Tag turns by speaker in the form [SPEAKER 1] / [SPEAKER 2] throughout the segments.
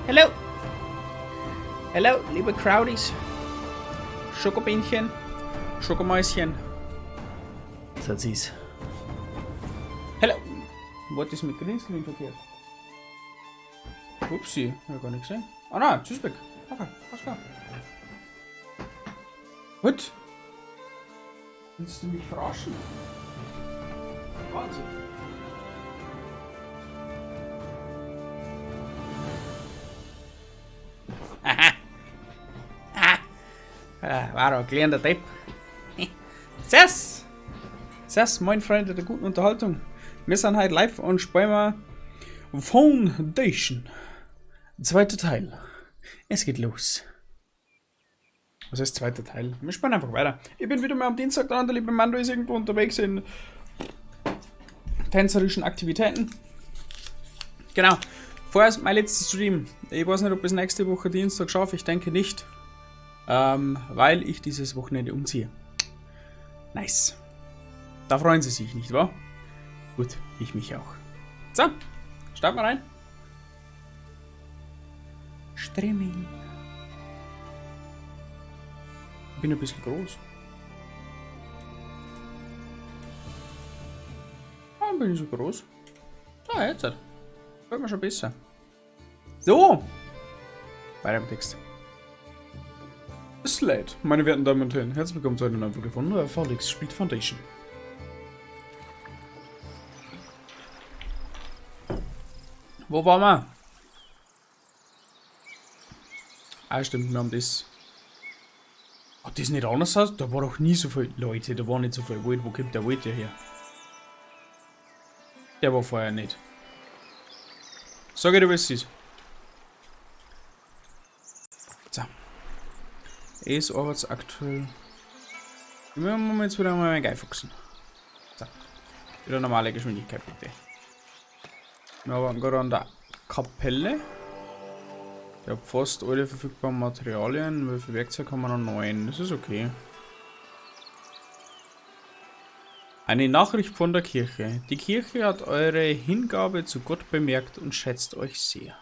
[SPEAKER 1] Hallo! Hallo, liebe Crowdies! Schokobienchen, Schokomäuschen. Das ist. Hallo! Was ist mit Greenscreen verkehrt? Upsi, hab ich gar nicht gesehen. Ah nein, jetzt ist weg. Okay, alles klar. Gut. Willst du mich verarschen? Wahnsinn. Aha. Ah. Ah, war doch ein kleiner Depp. Servus! Servus, moin Freunde der guten Unterhaltung. Wir sind heute live und spielen wir Foundation. Zweiter Teil. Es geht los. Was heißt zweiter Teil? Wir spielen einfach weiter. Ich bin wieder mal am Dienstag dran, der liebe Mando ist irgendwo unterwegs in tänzerischen Aktivitäten. Genau. Vorher ist mein letzter Stream. Ich weiß nicht, ob ich es nächste Woche Dienstag schaffe. Ich denke nicht. Weil ich dieses Wochenende umziehe. Nice. Da freuen sie sich, nicht wahr? Gut, ich mich auch. So, starten wir rein. Streaming. Ich bin ein bisschen groß. Warum bin ich so groß? Ah, jetzt halt. Wird mir schon besser. So! Weiter im Text. Slate, meine werten Damen und Herren, herzlich willkommen zu einer neuen Folge von Felix spielt Foundation. Wo waren wir? Ah, stimmt, wir haben das. Hat das nicht anders aus? Da war doch nie so viel. Leute, da war nicht so viel Wald. Wo kommt der Wald her? Der war vorher nicht. Sag ich dir, was es ist. So. Es arbeitet aktuell. Wir müssen jetzt wieder mal reinfuchsen. So. Wieder normale Geschwindigkeit, bitte. Wir arbeiten gerade an der Kapelle. Ich hab fast alle verfügbaren Materialien. Wie viel Werkzeug haben wir noch? 9. Das ist okay. Eine Nachricht von der Kirche. Die Kirche hat eure Hingabe zu Gott bemerkt und schätzt euch sehr.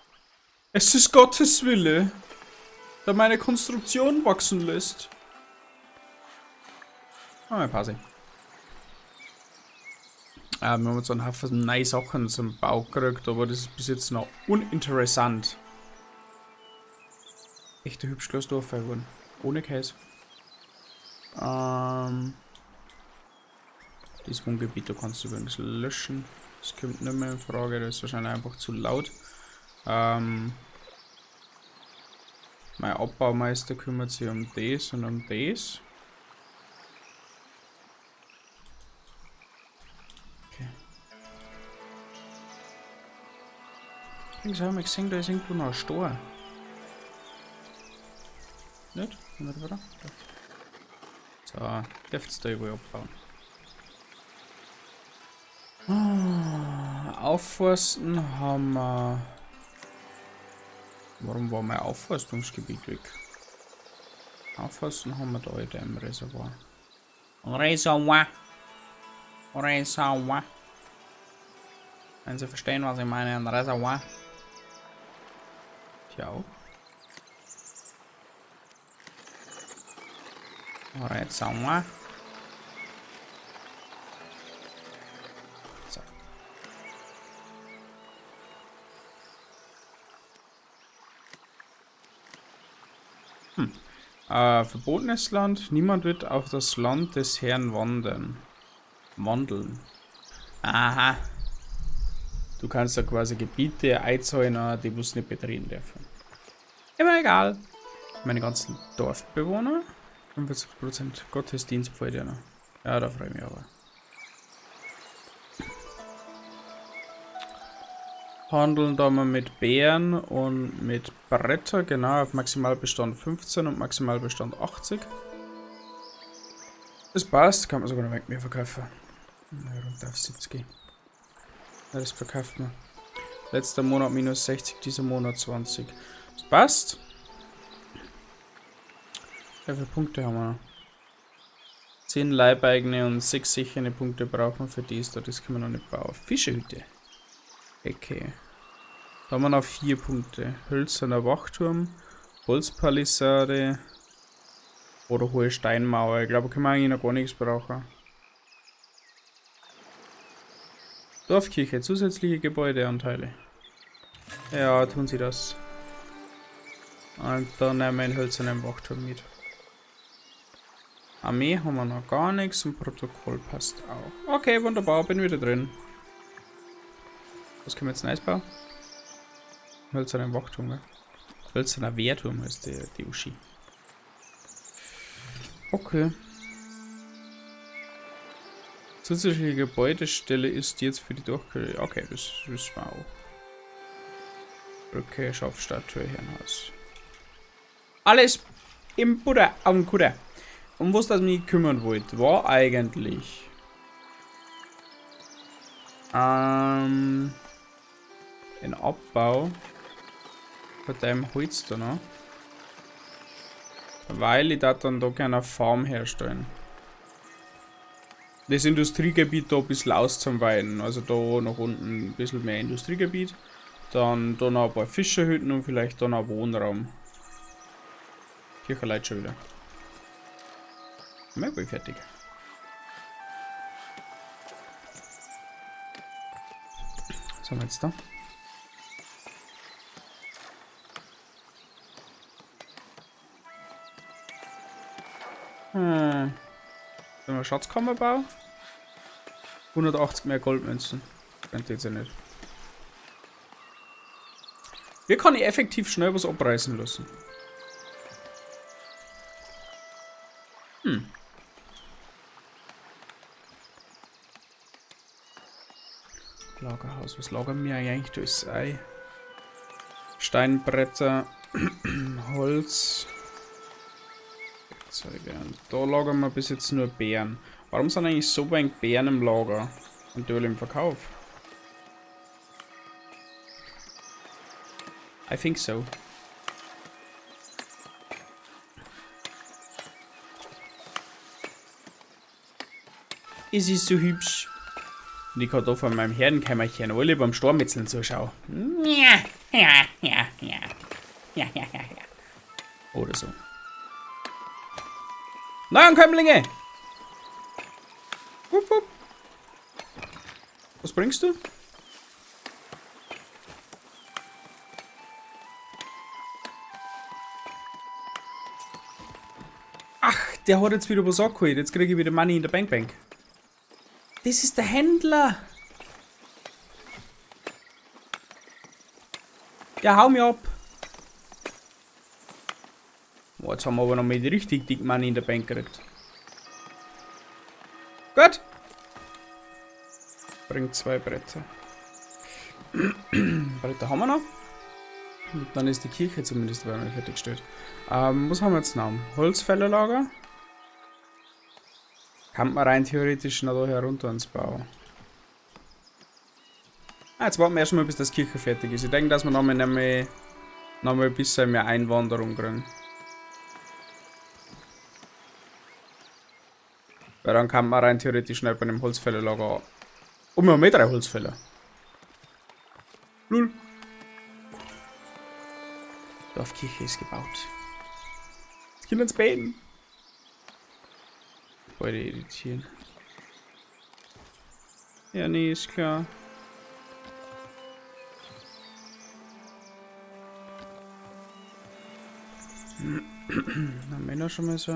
[SPEAKER 1] Es ist Gottes Wille, der meine Konstruktion wachsen lässt. Ah, Pause. Wir haben jetzt einen Haufen neue Sachen zum Bau gekriegt, aber das ist bis jetzt noch uninteressant. Echt ein hübsch kleines Dorf geworden. Ohne Käse. Das Wohngebiet, da kannst du übrigens löschen. Das kommt nicht mehr in Frage, das ist wahrscheinlich einfach zu laut. Mein Abbaumeister kümmert sich um das und um das. Okay. Übrigens haben wir gesehen, da ist irgendwo noch ein Stor. Nicht? Nicht, oder? So, dürft's da überall abbauen. Ah, Aufforsten haben wir. Warum war mein Aufforstungsgebiet weg? Aufforsten haben wir da in dem Reservoir. Reservoir. Reservoir. Wenn Sie verstehen, was ich meine, ein Reservoir. Tja. Reservoir. So. Verbotenes Land. Niemand wird auf das Land des Herrn wandern. Wandeln. Aha. Du kannst da quasi Gebiete einzäunen, die du nicht betreten dürfen. Immer egal. Meine ganzen Dorfbewohner. 45% Gottesdienst fällt ja noch. Ja, da freue ich mich aber. Handeln da mal mit Bären und mit Bretter, genau, auf Maximalbestand 15 und Maximalbestand 80. Das passt, kann man sogar noch mehr verkaufen. Ja, runter auf 70. Ja, das verkauft man. Letzter Monat minus 60, dieser Monat 20. Das passt. Wie viele Punkte haben wir noch? 10 Leibeigene und 6 sichere Punkte brauchen wir für das da. Das können wir noch nicht bauen. Fischerhütte. Okay. Da haben wir noch 4 Punkte. Hölzerner Wachturm, Holzpalisade oder hohe Steinmauer. Ich glaube, können wir eigentlich noch gar nichts brauchen. Dorfkirche, zusätzliche Gebäudeanteile. Ja, tun sie das. Und dann nehmen wir einen hölzernen Wachturm mit. Armee haben wir noch gar nichts und Protokoll passt auch. Okay, wunderbar, bin wieder drin. Was können wir jetzt Neues bauen? Hölzernen Wachturm, ne? Hölzerner Wehrturm heißt die Uschi. Okay. Zusätzliche Gebäudestelle ist jetzt für die Dorfkirche. Okay, das wissen wir auch. Brücke, Schafstatue, Herrenhaus. Alles im Butter, am Kutter. Um was das mich kümmern wollte, war eigentlich ein Abbau von dem Holz da noch. Weil ich da dann da gerne eine Farm herstellen. Das Industriegebiet da ein bisschen auszuweiten. Also da nach unten ein bisschen mehr Industriegebiet. Dann da noch ein paar Fischerhütten und vielleicht da noch Wohnraum. Kirchenleute schon wieder. Bin ich fertig. Was haben wir jetzt da? Sollen wir Schatzkammer bauen? 180 mehr Goldmünzen. Könnte jetzt ja nicht. Wie kann ich effektiv schnell was abreißen lassen? Lagerhaus. Was lagern wir eigentlich? Da ist Ei. Steinbretter, Holz. Werkzeuge. Und da lagern wir bis jetzt nur Beeren. Warum sind eigentlich so wenig Beeren im Lager? Und die im Verkauf? I think so. Es ist so hübsch. Und ich kann da von meinem Herrenkämmerchen alle beim Stormmetzeln zuschauen. Ja, ja, ja, ja. Ja, ja, ja, ja. Oder so. Neuankömmlinge! Wupp, wupp. Was bringst du? Ach, der hat jetzt wieder was abgeholt. Jetzt kriege ich wieder Money in der Bank Bank. Das ist der Händler. Ja, hau mir ab. Boah, jetzt haben wir aber noch mit richtig dick Money in der Bank gekriegt. Gut. Bringt 2 Bretter. Bretter haben wir noch. Und dann ist die Kirche zumindest einmal fertiggestellt. Was haben wir jetzt noch? Holzfällerlager. Kann man rein theoretisch noch da herunter ins Bau. Ah, jetzt warten wir erstmal, bis das Kirche fertig ist. Ich denke, dass wir nochmal ein bisschen mehr Einwanderung kriegen. Weil dann kann man rein theoretisch nicht bei dem Holzfällerlager. Oh, wir haben eh 3 Holzfäller. Lul. Dorfkirche ist gebaut. Jetzt können wir uns beten. Gebäude editieren. Ja, nee, ist klar. Haben wir noch schon mal so.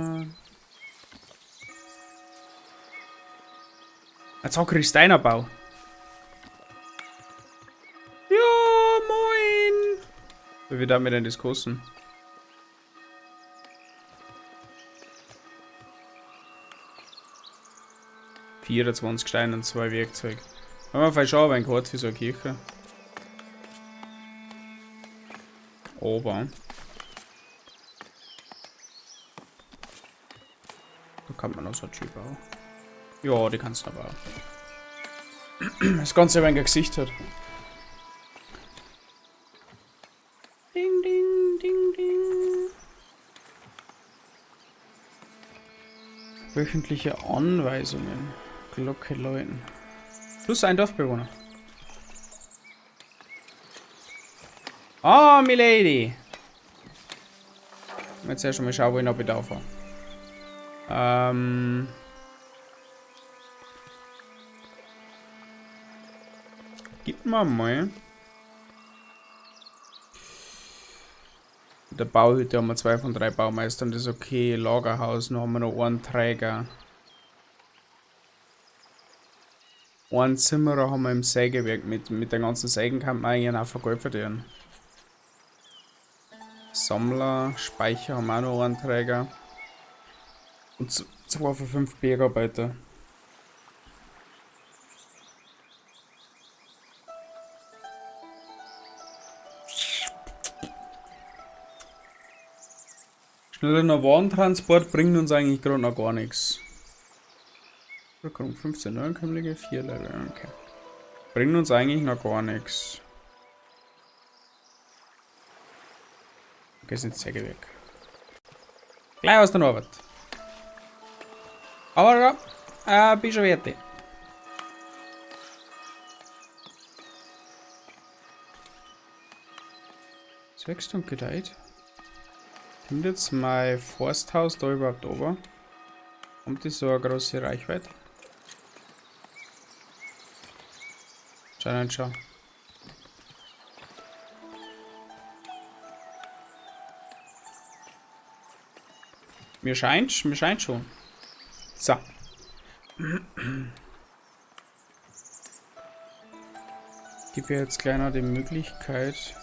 [SPEAKER 1] Jetzt auch Steinerbau. Ja, moin! Wie wird damit denn das kosten? 24 Steine und 2 Werkzeuge. Haben wir vielleicht schon ein wenig für so eine Kirche. Aber. Da kann man noch so ein Typ bauen. Ja, die kannst du aber auch. Das Ganze ein wenig Gesicht hat. Ding, ding, ding, ding. Wöchentliche Anweisungen. Glocke läuten. Plus ein Dorfbewohner. Oh, Milady! Jetzt erst mal schauen, wo ich noch Bedarf habe. Gib mir mal. In der Bauhütte haben wir 2 von 3 Baumeistern, das ist okay. Lagerhaus, noch haben wir noch einen Träger. Einen Zimmerer haben wir im Sägewerk. Mit den ganzen Sägen kann man eigentlich auch Geld verdienen. Sammler, Speicher haben wir auch noch einen Träger. Und 2 von 5 Bergarbeiter. Schneller Warentransport bringt uns eigentlich gerade noch gar nichts. Rückung 15 Neuankömmlinge, 4 Level, okay. Bringt uns eigentlich noch gar nichts. Okay, sind Sägewerk. Gleich aus der Norbert. Aber ja, bin schon fertig. Es wächst und gedeiht. Kommt jetzt mein Forsthaus da überhaupt runter? Kommt das so eine große Reichweite? Schau, schau. Mir scheint schon. So. Gib mir jetzt gleich noch die Möglichkeit.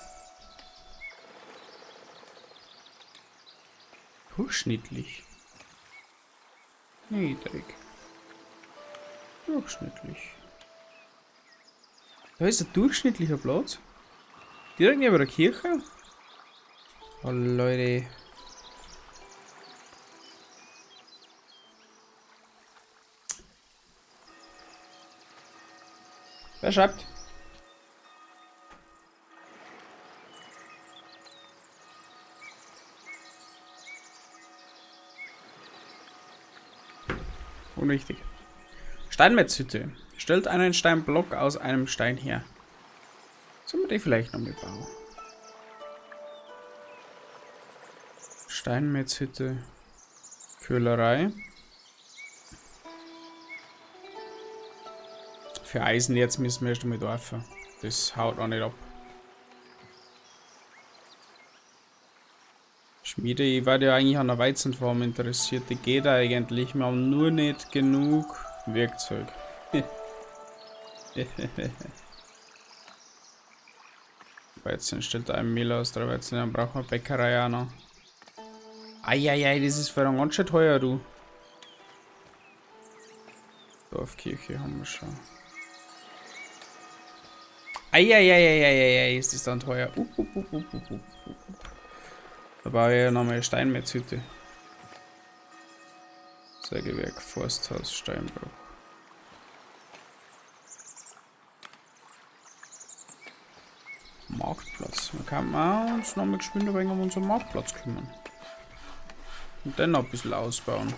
[SPEAKER 1] Durchschnittlich. Niedrig. Durchschnittlich. Da ist ein durchschnittlicher Platz. Direkt neben der Kirche. Oh Leute. Wer schreibt? Unwichtig. Steinmetzhütte. Stellt einen Steinblock aus einem Stein her. Sollen wir die vielleicht noch mitbauen? Steinmetzhütte. Köhlerei. Für Eisen jetzt müssen wir erst einmal dorfen. Das haut auch nicht ab. Schmiede, ich war ja eigentlich an der Weizenfarm interessiert. Die geht eigentlich. Wir haben nur nicht genug Werkzeug. Weizen stellt ein Mehl aus, 3 Weizen, dann brauchen wir Bäckerei auch noch. Eieiei, das ist verdammt ganz schön teuer, du. Dorfkirche haben wir schon. Eieieiei, ist das dann teuer. Up, up, up, up, up, up, up. Da baue ich ja nochmal eine Steinmetzhütte. Sägewerk, Forsthaus, Steinbruch. Marktplatz. Da kann man uns noch mal geschwind ein wenig um unseren Marktplatz kümmern. Und dann noch ein bisschen ausbauen.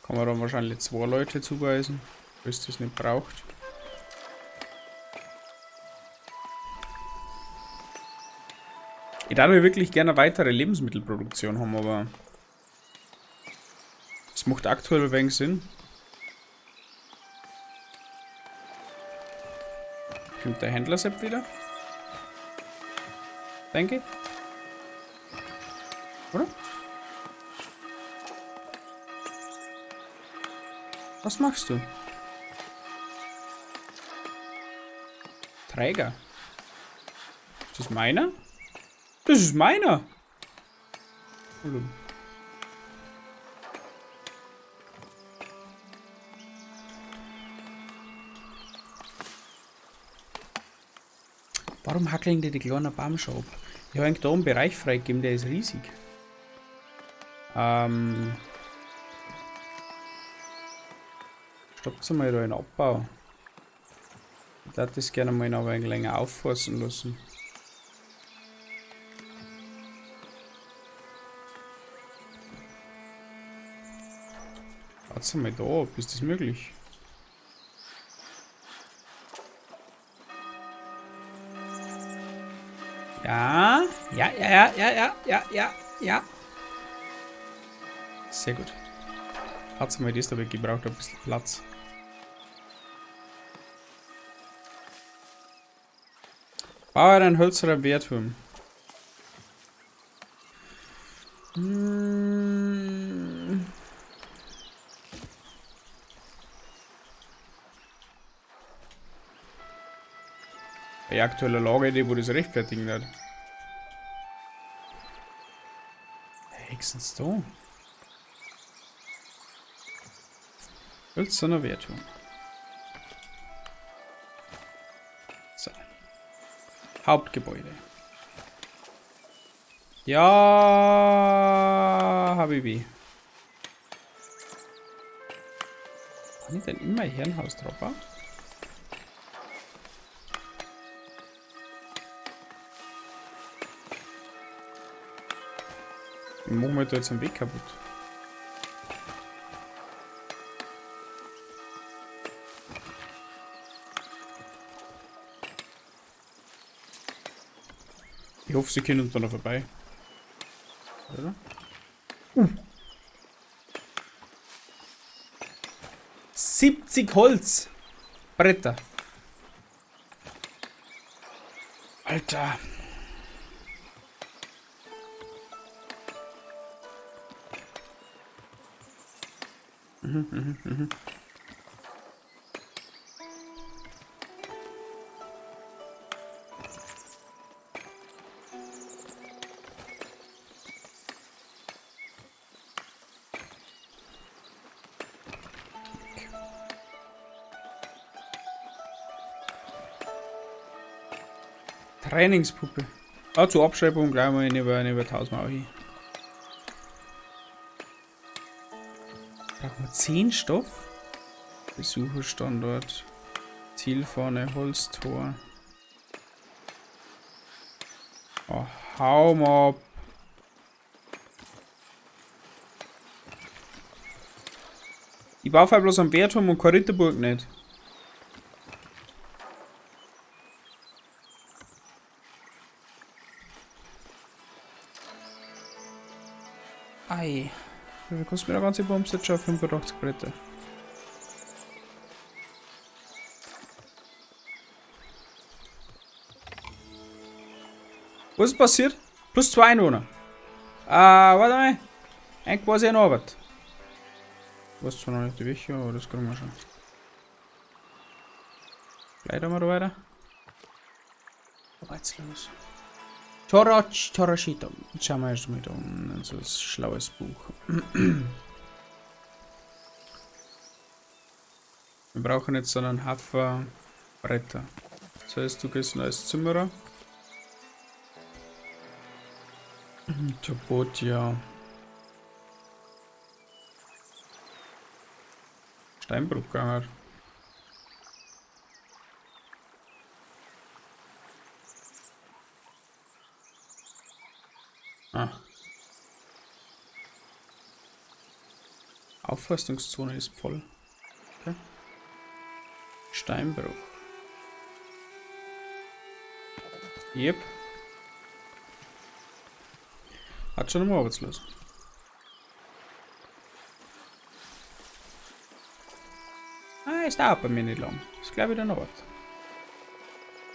[SPEAKER 1] Kann man dann wahrscheinlich 2 Leute zuweisen, bis das nicht braucht. Ich darf ja wirklich gerne weitere Lebensmittelproduktion haben, aber es macht aktuell ein wenig Sinn. Kommt der Händler-Sepp wieder? Denke ich. Oder? Was machst du? Träger. Ist das meiner? Das ist meiner! Hallo. Warum hackeln die die kleinen Baum schon ab? Ich habe eigentlich da einen Bereich freigegeben, der ist riesig. Stoppt mal da den Abbau. Ich darf das gerne mal noch ein wenig länger aufforsten lassen. Warte mal da ab, ist das möglich? Ja, ja, ja, ja, ja, ja, ja, ja. Sehr gut. Warte mal, das da weg, ich brauche ein bisschen Platz. Baue einen hölzernen Wehrturm. Bei aktueller Lage, die wo das rechtfertigen wird. Hexens da. Hölzerner Wehrturm. So. Hauptgebäude. Ja, Habibi. Kann ich denn immer Herrenhaus drauf bauen? Machen wir da jetzt einen Weg kaputt? Ich hoffe, sie können uns da noch vorbei. Oder? 70 Holz! Bretter. Alter. Trainingspuppe. Ah, zur Abschreibung gleich mal über 1000 Mal hin. Brauchen wir 10 Stoff? Besucherstandort. Zielfahne, Holztor. Oh, hau mal ab. Ich baue halt bloß am Wehrturm und keine Ritterburg nicht. Ei. Wie viel kostet mir der ganze Bums jetzt schon? 85 Bretter. Was ist passiert? Plus 2 Einwohner. Warte mal. Ein quasi eine Arbeit. Was zwar noch nicht die Welche, aber das kriegen wir schon. Gleich haben wir da weiter. Arbeitslos. Torach, Torashito. Jetzt schauen wir erst mal da unten. Also das schlaues Buch. Wir brauchen jetzt so einen Haufen Bretter. Das heißt, du gehst als Zimmerer. Tobotia. Steinbruch gegangen. Ah. Aufforstungszone ist voll. Okay. Steinbruch. Yep. Hat schon einmal arbeitslos. Ah, es dauert bei mir nicht lang. Ist gleich wieder noch was.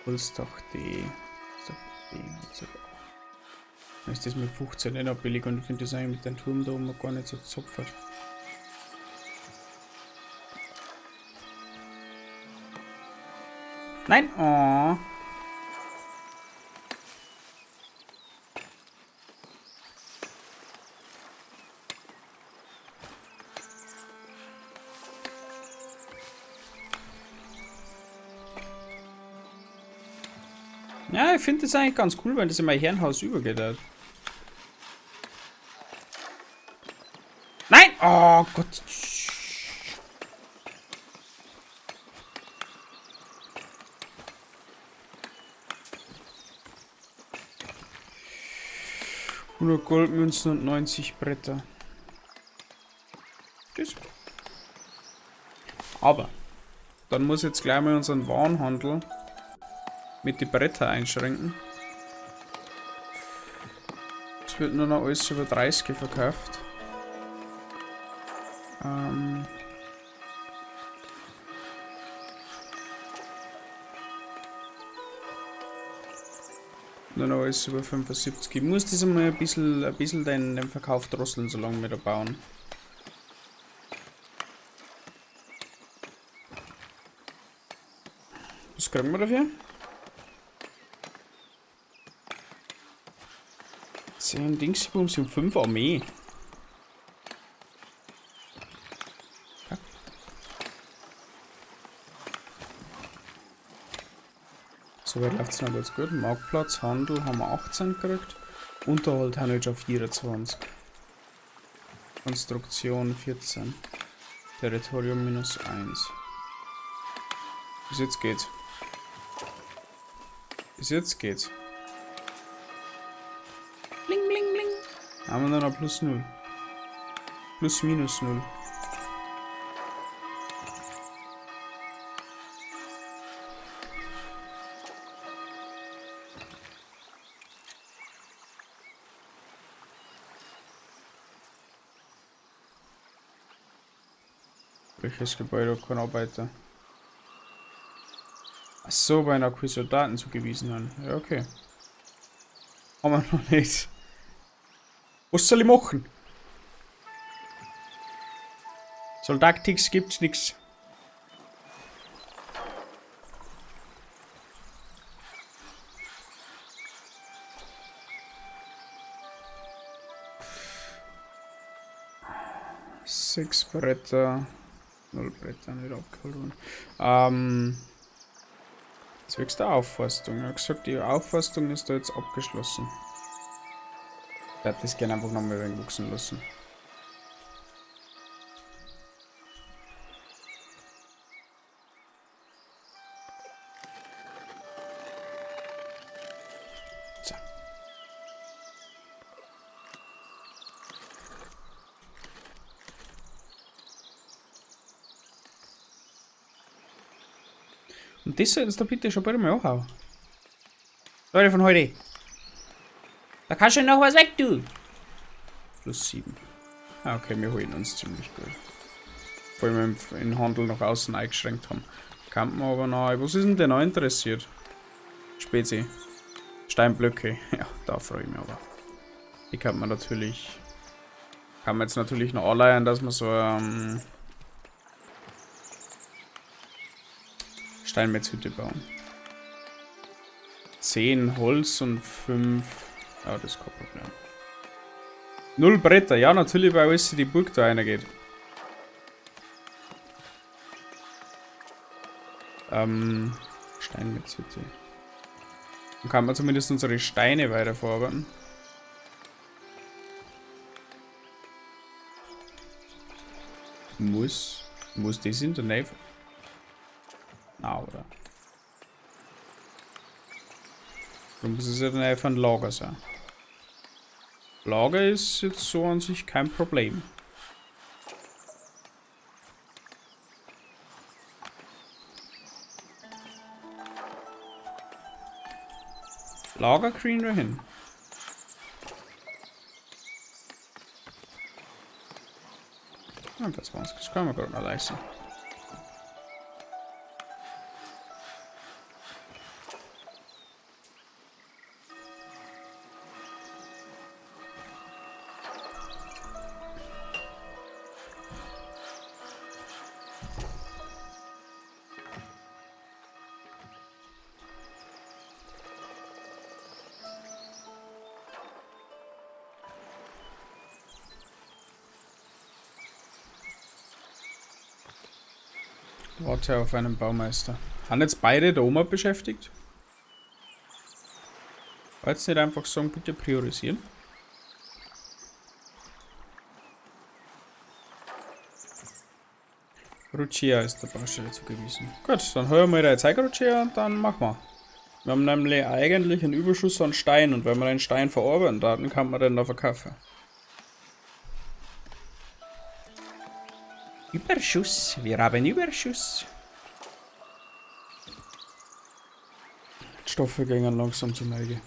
[SPEAKER 1] Holzdach D. Holzdach D. Holzdach A. Ist das mit 15 nicht auch billig und ich finde das eigentlich mit dem Turm da oben gar nicht so zopfert. Nein! Oh. Ja, ich finde das eigentlich ganz cool, wenn das in mein Herrenhaus übergeht. Halt. Nein! Oh Gott. 100 Goldmünzen und 90 Bretter. Tschüss. Aber dann muss ich jetzt gleich mal unseren Warenhandel mit die Bretter einschränken. Es wird nur noch alles über 30 verkauft. Nur noch alles über 75. Ich muss das einmal ein bisschen den Verkauf drosseln, solange wir da bauen. Was kriegen wir dafür? 10 Dingsbums und 5 Armee. Okay. Soweit läuft's noch ganz gut. Marktplatz, Handel haben wir 18 gekriegt. Unterhalt haben wir jetzt auf 24. Konstruktion 14. Territorium minus 1. Bis jetzt geht's. Bis jetzt geht's. Bling, bling, bling. Haben wir noch plus 0. Plus minus 0. Welches Gebäude kann Arbeiter? Ach so, bei einer Soldaten zugewiesen haben. Ja, okay. Haben wir noch nicht. Was soll ich machen? Soldaktix gibt's nix. 6 Bretter. 0 Bretter nicht abgeholt worden. Zwecks der Aufforstung. Er hat gesagt, die Aufforstung ist da jetzt abgeschlossen. Ich werde das gerne einfach nochmal ein wenig wachsen lassen. So. Und das sollten sie da bitte schon bald mal anhauen. Leute von heute. Da kannst du noch was weg, du. Plus 7. Ah, okay, wir holen uns ziemlich gut. Vor allem im Handel nach außen eingeschränkt haben. Kann man aber noch. Was ist denn der noch interessiert? Spezi. Steinblöcke. Ja, da freue ich mich aber. Die kann man natürlich. Kann man jetzt natürlich noch anleihen, dass man so Steinmetzhütte bauen. 10 Holz und 5. Ah, das ist kein Problem. 0 Bretter. Ja, natürlich, weil alles in die Burg da reingeht. Steinmetzhütte. Dann kann man zumindest unsere Steine weiterverarbeiten. Muss das in der Nähe? Na, oder? Dann muss es ja dann einfach ein Lager sein. Lager ist jetzt so an sich kein Problem. Lager kriegen wir hin. 25, das können wir gerade noch leisten. Warte auf einen Baumeister. Haben jetzt beide da oben beschäftigt? Wollt's nicht einfach sagen, bitte priorisieren? Rucia ist der Baustelle zugewiesen. Gut, dann hören wir da jetzt Rucia und dann machen wir. Wir haben nämlich eigentlich einen Überschuss an Stein und wenn wir den Stein verarbeiten, dann kann man den da verkaufen. Überschuss, wir haben Überschuss. Die Stoffe gehen langsam zur Neige.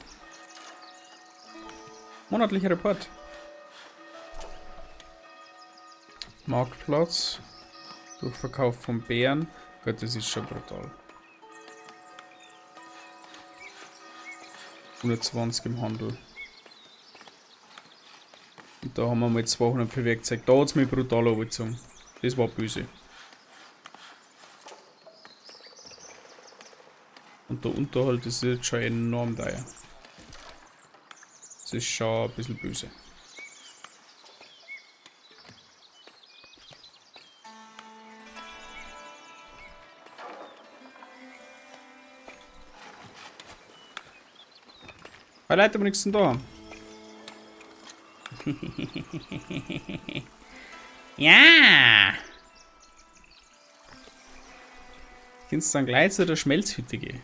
[SPEAKER 1] Monatlicher Report. Marktplatz. Durch Verkauf von Bären. Gott, das ist schon brutal. 120 im Handel. Und da haben wir mal 200 für Werkzeug. Da hat es mich brutal angezogen. Das war böse. Und der Unterhalt ist jetzt schon enorm teuer. Das ist schon ein bisschen böse. Weil Leute, aber nichts denn da. Ja! Kannst du dann gleich zu der Schmelzhütte gehen?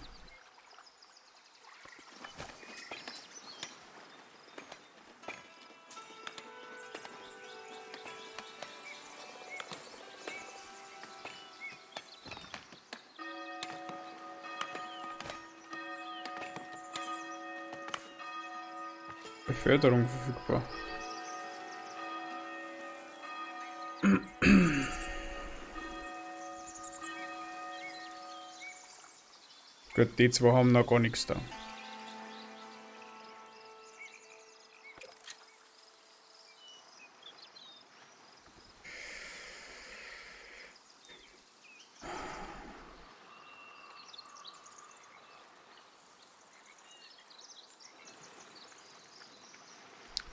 [SPEAKER 1] Beförderung verfügbar. Gut, die zwei haben noch gar nichts da.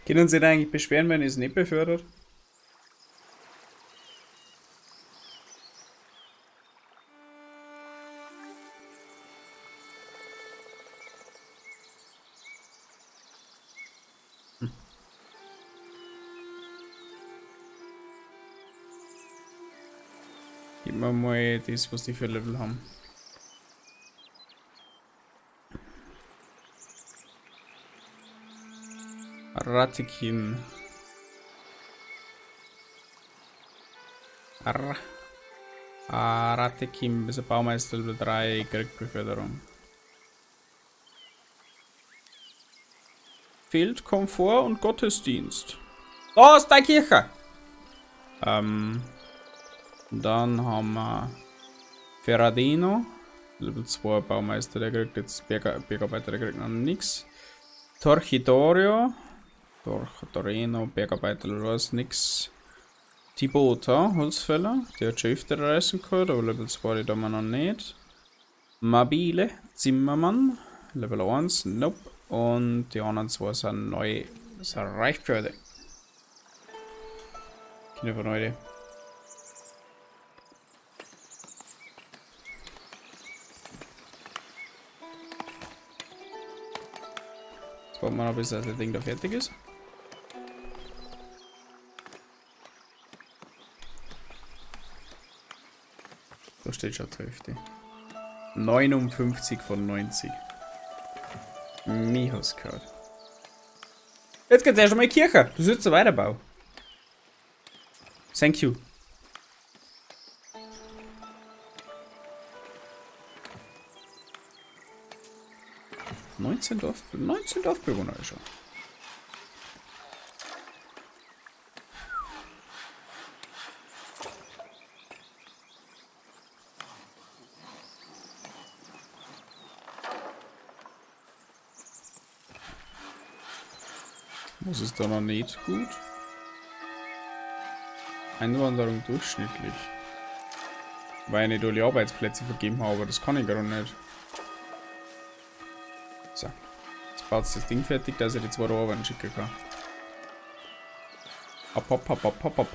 [SPEAKER 1] Können Sie da eigentlich beschweren, wenn es nicht befördert? Gib mir mal das, was die für Level haben. Ratikin. Ratikin, bis Baumeister Level 3, kriegt Beförderung. Fehlt Komfort und Gottesdienst. Da ist deine Kirche! Dann haben wir Ferradino, Level 2 Baumeister, der kriegt jetzt Bergarbeiter, der kriegt noch nix. Torchidorio, Torino, Bergarbeiter, oder was, nix. Tibota, Holzfäller, der hat schon öfter reißen gehabt, aber Level 2 die haben wir noch nicht. Mabile, Zimmermann, Level 1, nope. Und die anderen zwei sind neu, das sind Reichpferde. Kinder von heute. Jetzt warten wir noch, bis das Ding da fertig ist. Da steht schon zur Hälfte. 59 von 90. Mich hast gehört. Jetzt geht's erst einmal in die Kirche. Du sollst weiterbauen. Thank you. 19 Dorfbewohner ist schon. Was ist da noch nicht gut? Einwanderung durchschnittlich. Weil ich nicht alle Arbeitsplätze vergeben habe, aber das kann ich gerade nicht. So. Jetzt baut das Ding fertig, dass ich die zwei Arbeiten schicken kann. Hopp, hopp, hopp, hopp, hopp, hopp.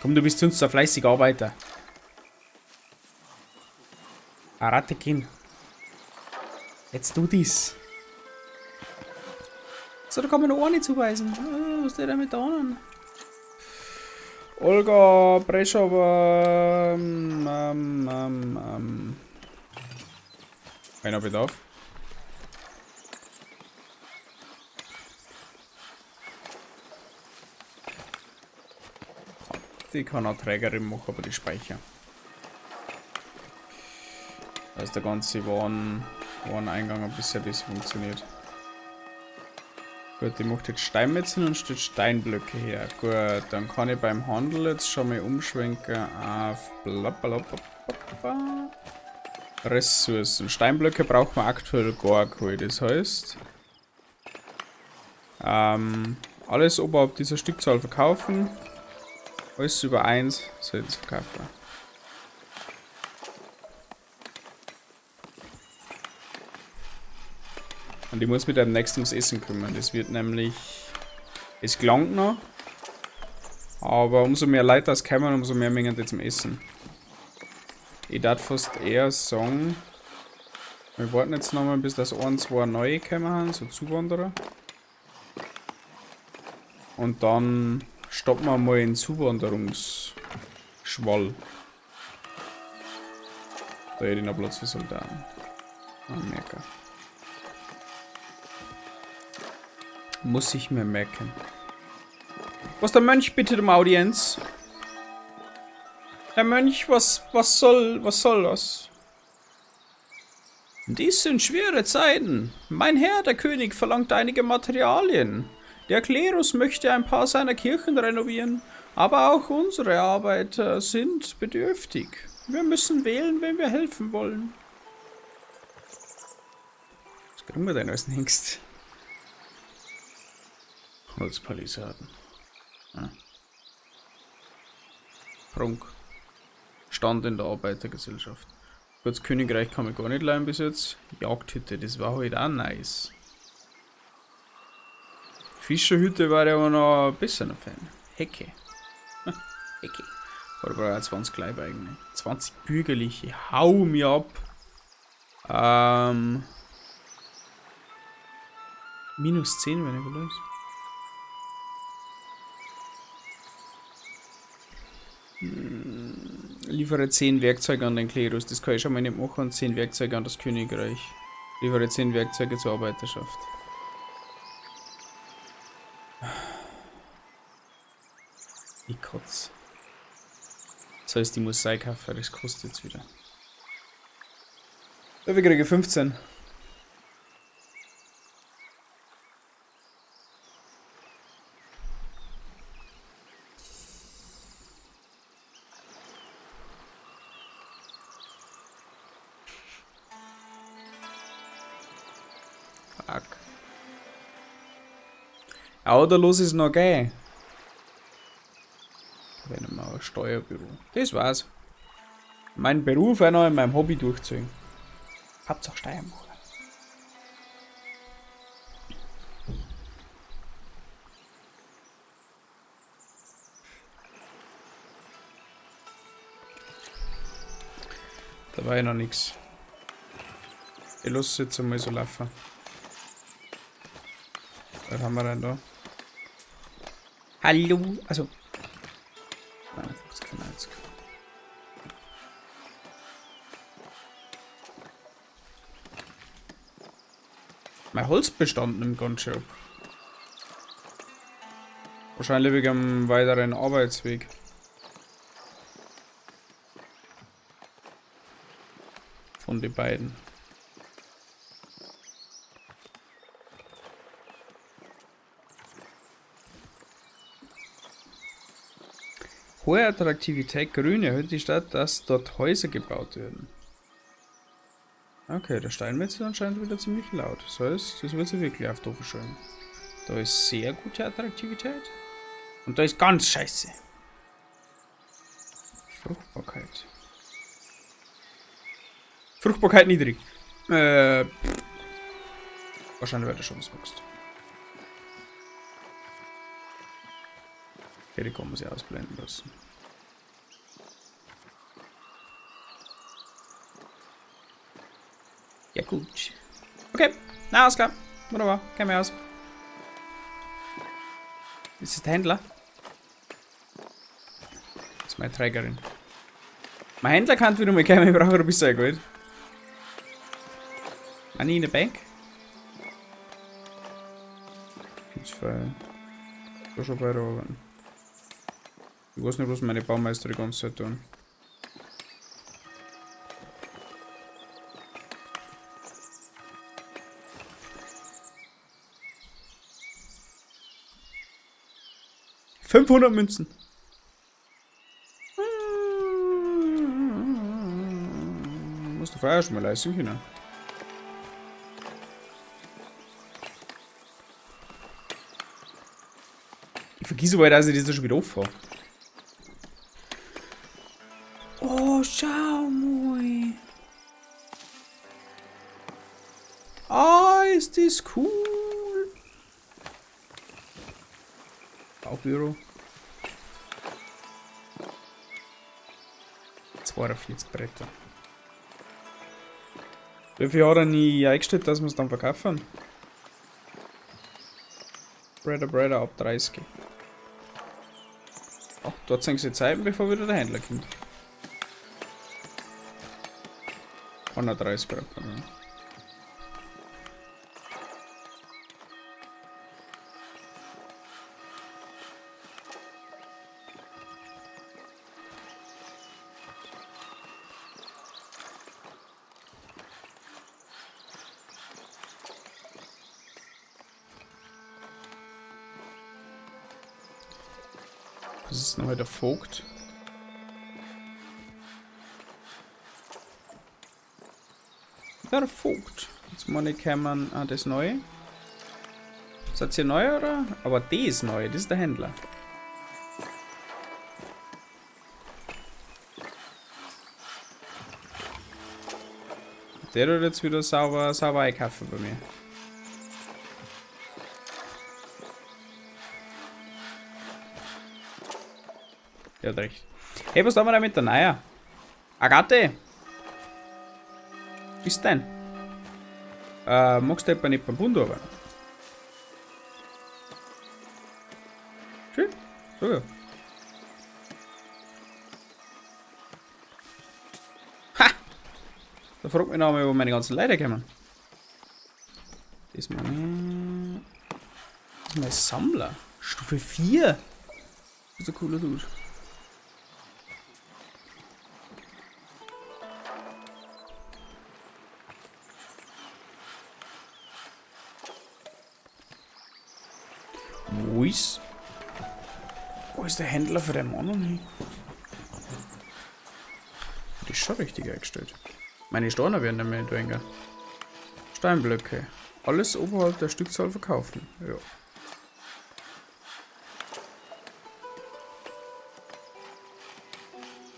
[SPEAKER 1] Komm, du bist sonst ein fleißiger Arbeiter. Aratekin. Let's do this. So, da kann man noch eine zuweisen. Was der damit da? Olga Preschowa. Keiner Bedarf. Die kann auch Trägerin machen, aber die Speicher. Da ist der ganze Wareneingang ein bisschen funktioniert. Gut, die macht jetzt Steinmetzen und stellt Steinblöcke her. Gut, dann kann ich beim Handel jetzt schon mal umschwenken auf blablabla. Ressourcen. Steinblöcke braucht man aktuell gar keine. Das heißt, alles oberhalb dieser Stückzahl verkaufen. Alles über 1 soll jetzt verkaufen. Und ich muss mich demnächst ums Essen kümmern. Das wird nämlich... Es gelangt noch. Aber umso mehr Leute das kommen, umso mehr Mengen die zum Essen. Ich darf fast eher sagen... Wir warten jetzt nochmal, bis das 1, 2 neue gekommen haben, so Zuwanderer. Und dann stoppen wir mal den Zuwanderungsschwall. Da hätte ich noch Platz für Soldaten. Ah, merke. Muss ich mir merken. Was der Mönch bittet um Audienz? Herr Mönch, was soll das? Dies sind schwere Zeiten. Mein Herr, der König, verlangt einige Materialien. Der Klerus möchte ein paar seiner Kirchen renovieren, aber auch unsere Arbeiter sind bedürftig. Wir müssen wählen, wenn wir helfen wollen. Was kriegen wir denn als nächstes? Holzpalisaden. Ah. Prunk. Stand in der Arbeitergesellschaft. Gut, das Königreich kann man gar nicht leihen bis jetzt. Jagdhütte, das war halt auch nice. Fischerhütte war ja aber noch ein bisschen ein Fan. Hecke. Hecke. Oder brauche ich auch 20 Leib eigentlich. 20 bürgerliche. Hau mir ab. Minus 10, wenn ich los. Liefere 10 Werkzeuge an den Klerus. Das kann ich schon mal nicht machen. Und 10 Werkzeuge an das Königreich. Liefere 10 Werkzeuge zur Arbeiterschaft. Ich kotze. Das heißt, ich muss einkaufen, das kostet jetzt wieder. Ja, wir kriegen 15. Fuck. Ja, oder los ist noch geil. Wenn mal ein Steuerbüro. Das war's. Mein Beruf auch noch in meinem Hobby durchziehen. Hauptsache Steuern machen. Da war ja noch nix. Ich lasse jetzt einmal so laufen. Was haben wir denn da? Hallo! Also. 51, 94. Mein Holzbestand nimmt ganz schön ab. Wahrscheinlich wegen einem weiteren Arbeitsweg. Von den beiden. Hohe Attraktivität Grün erhöht die Stadt, dass dort Häuser gebaut werden. Okay, der Steinmetz ist anscheinend wieder ziemlich laut. Das heißt, das wird sich wirklich auf doof schön. Da ist sehr gute Attraktivität. Und da ist ganz scheiße. Fruchtbarkeit. Fruchtbarkeit niedrig. Wahrscheinlich wird er schon was wächst. Okay, die kann man sich ausblenden lassen. Ja gut. Okay, na alles klar. Wunderbar, kenn mich aus. Ist das der Händler? Das ist meine Trägerin. Mein Händler kann wieder mal kommen, ich brauche ein bisschen Geld. Money in the bank? Gibt's für da schon weiterarbeiten. Ich weiß nicht, was meine Baumeister die ganze Zeit tun. ...500 Münzen. Musst du vorher schon mal leisten können. Ich vergesse aber, dass ich das schon wieder offen habe. Oh, schau mal. Ah, ist das cool. Baubüro. 42 Bretter. Wie viel hat er nie eingestellt, dass wir es dann verkaufen? Bretter, Bretter ab 30. Ach, dort sind sie Zeiten, bevor wieder der Händler kommt. 130 Bretter. Ja. Was ist noch der Vogt? Der Vogt. Jetzt meine ich kämen. Ah, das ist neu. Ist das hier neu oder? Aber die ist neu, das ist der Händler. Der tut jetzt wieder sauber einkaufen bei mir. Der hat recht. Hey, was tun wir da mit der Neia? Agathe! Bist denn? Magst du etwa nicht beim Bund arbeiten? Schön. So ja. Ha! Da fragt mich noch einmal, wo meine ganzen Leute kommen. Das ist meine. Das ist mein Sammler. Stufe 4. Das ist ein cooler Dude. Wo ist. Wo ist der Händler für den Mann hin? Das ist schon richtig eingestellt. Meine Steine werden damit weniger. Steinblöcke. Alles oberhalb der Stückzahl verkaufen. Ja.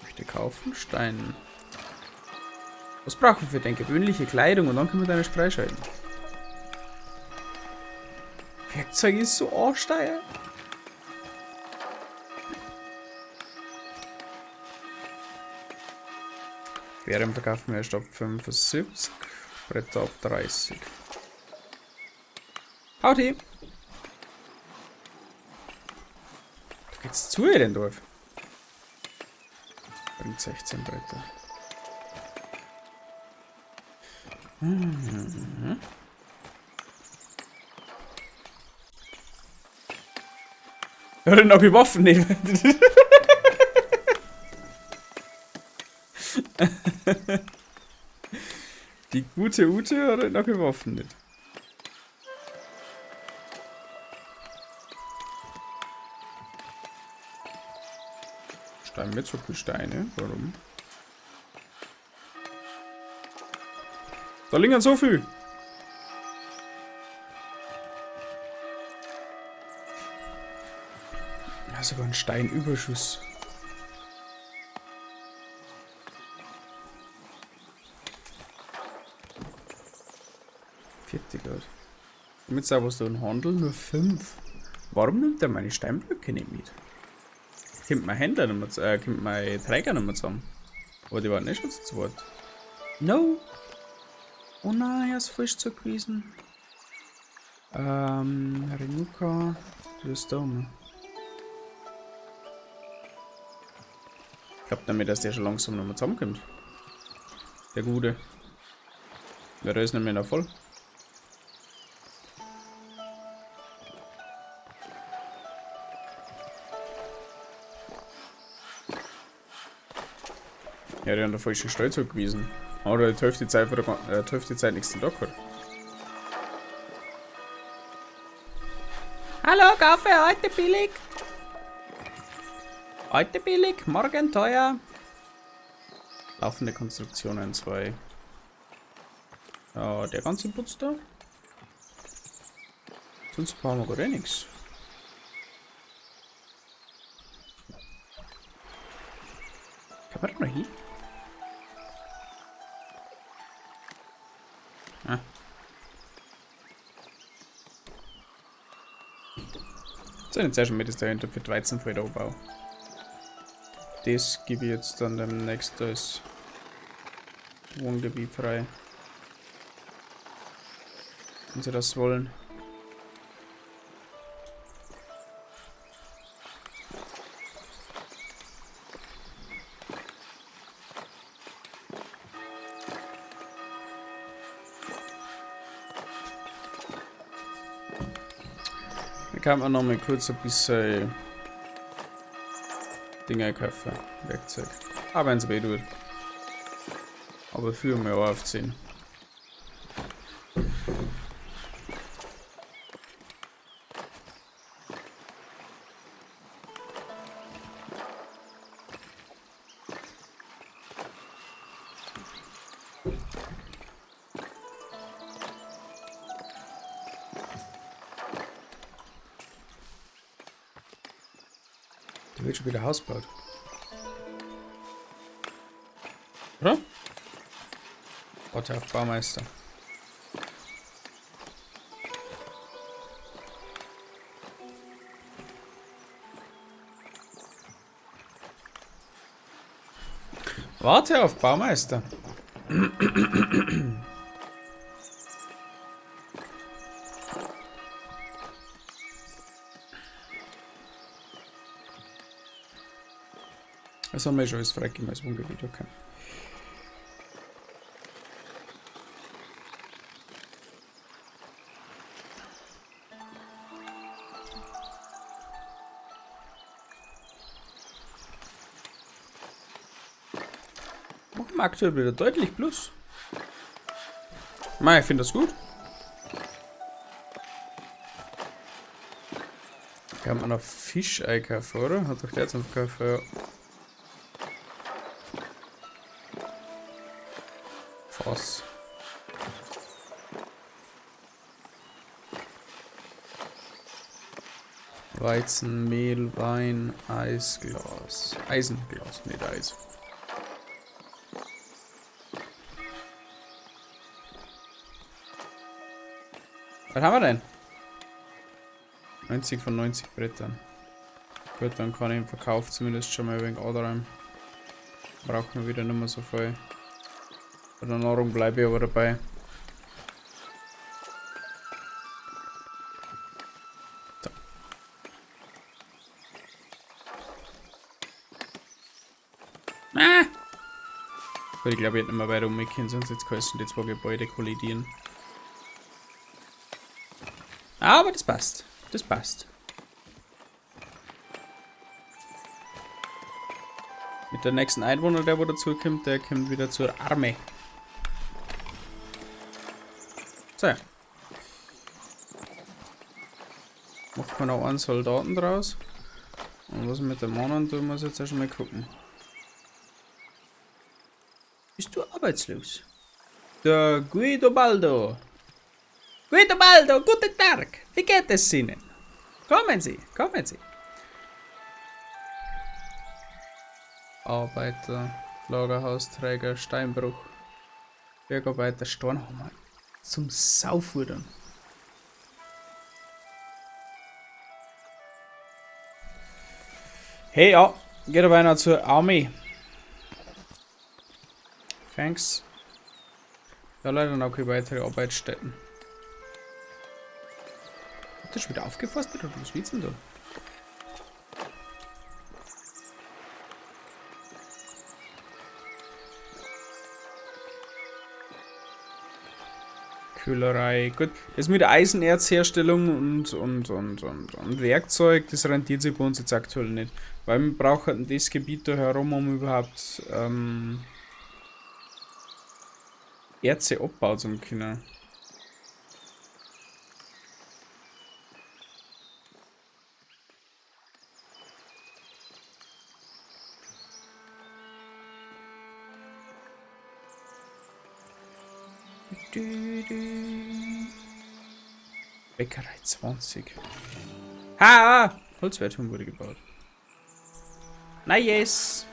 [SPEAKER 1] Möchte kaufen? Stein. Was brauchen wir für denn? Gewöhnliche Kleidung und dann können wir deine freischalten. Werkzeug ist so arschsteil. Während verkaufen wir erst ab 75, Bretter ab 30. Howdy! Da geht's zu ihr den Dorf. Bringt 16 Bretter. Mhm. Hör denn noch die Waffen nicht? Die gute Ute hat noch geworfen nicht. Stein mit so viel Steine. Warum? Da liegen so viel. Ja, sogar ein Steinüberschuss. Grad. Damit sauberst du einen Handel nur 5. Warum nimmt der meine Steinblöcke nicht mit? Kommt mein Händler nicht mehr, kommt mein Träger nicht mehr zusammen. Aber die waren nicht schon zu zweit. No! Oh nein, er ist frisch zu gewesen. Renuka, du bist da. Ich glaube nämlich, dass der schon langsam nochmal zusammenkommt. Der Gute. Ja, der ist nämlich noch voll. Ja, der hat der falschen Stelle zugewiesen. Oder die Hälfte Zeit, vor der, Hälfte Zeit nichts zu tun gehabt. Hallo, Kaffee, heute billig. Heute billig, morgen teuer. Laufende Konstruktionen 2. Ja, der ganze Putz da. Sonst brauchen wir gar eh nichts. Kann man da noch hin? Ah. So, jetzt erst mal das dahinter für die Weizenfelderbau. Das gebe ich jetzt dann demnächst als Wohngebiet frei. Wenn sie das wollen. Da kann man noch mal kurz ein bisschen Dinge kaufen. Werkzeug. Aber wenn es weh tut. Aber für mir auch aufziehen. Da wird schon wieder Haus gebaut. Oder? Warte auf Baumeister. Warte auf Baumeister. Das haben wir schon alles freigegeben als Wohngebiet, okay. Machen wir aktuell wieder deutlich Plus. Mei, ich finde das gut. Kann man noch Fisch einkaufen, oder? Hat doch der zum Verkauf, ja. Fass. Weizen, Mehl, Wein, Eisglas. Eisenglas, nicht Eis. Was haben wir denn? 90 von 90 Brettern. Gut, dann kann ich im Verkauf zumindest schon mal ein wenig anräumen. Braucht man wieder nicht mehr so viel. Bei der Nahrung bleibe ich aber dabei. So. Ah! Gut, ich glaube, ich hätte nicht mehr weiter umgehen, sonst jetzt könnten die zwei Gebäude kollidieren. Aber das passt. Das passt. Mit der nächsten Einwohner, der wo dazu kommt, der kommt wieder zur Armee. So. Macht man noch einen Soldaten draus. Und was mit dem anderen tun, muss ich jetzt erst mal gucken. Bist du arbeitslos? Der Guido Baldo. Guido Baldo, guten Tag. Wie geht es Ihnen? Kommen Sie, kommen Sie. Arbeiter, Lagerhausträger, Steinbruch, Bergarbeiter, Steinhammer. Zum Saufudern. Hey, ja, geht aber einer zur Army. Thanks. Ja, leider noch keine weitere Arbeitsstätten. Hat das schon wieder aufgeforstet oder was willst du denn da? Köhlerei. Gut, das mit Eisenerzherstellung und Werkzeug, das rentiert sich bei uns jetzt aktuell nicht. Weil wir brauchen das Gebiet da herum, um überhaupt Erze abbauen zu können. Bäckerei 20. Ha! Holzwehrturm wurde gebaut. Nice!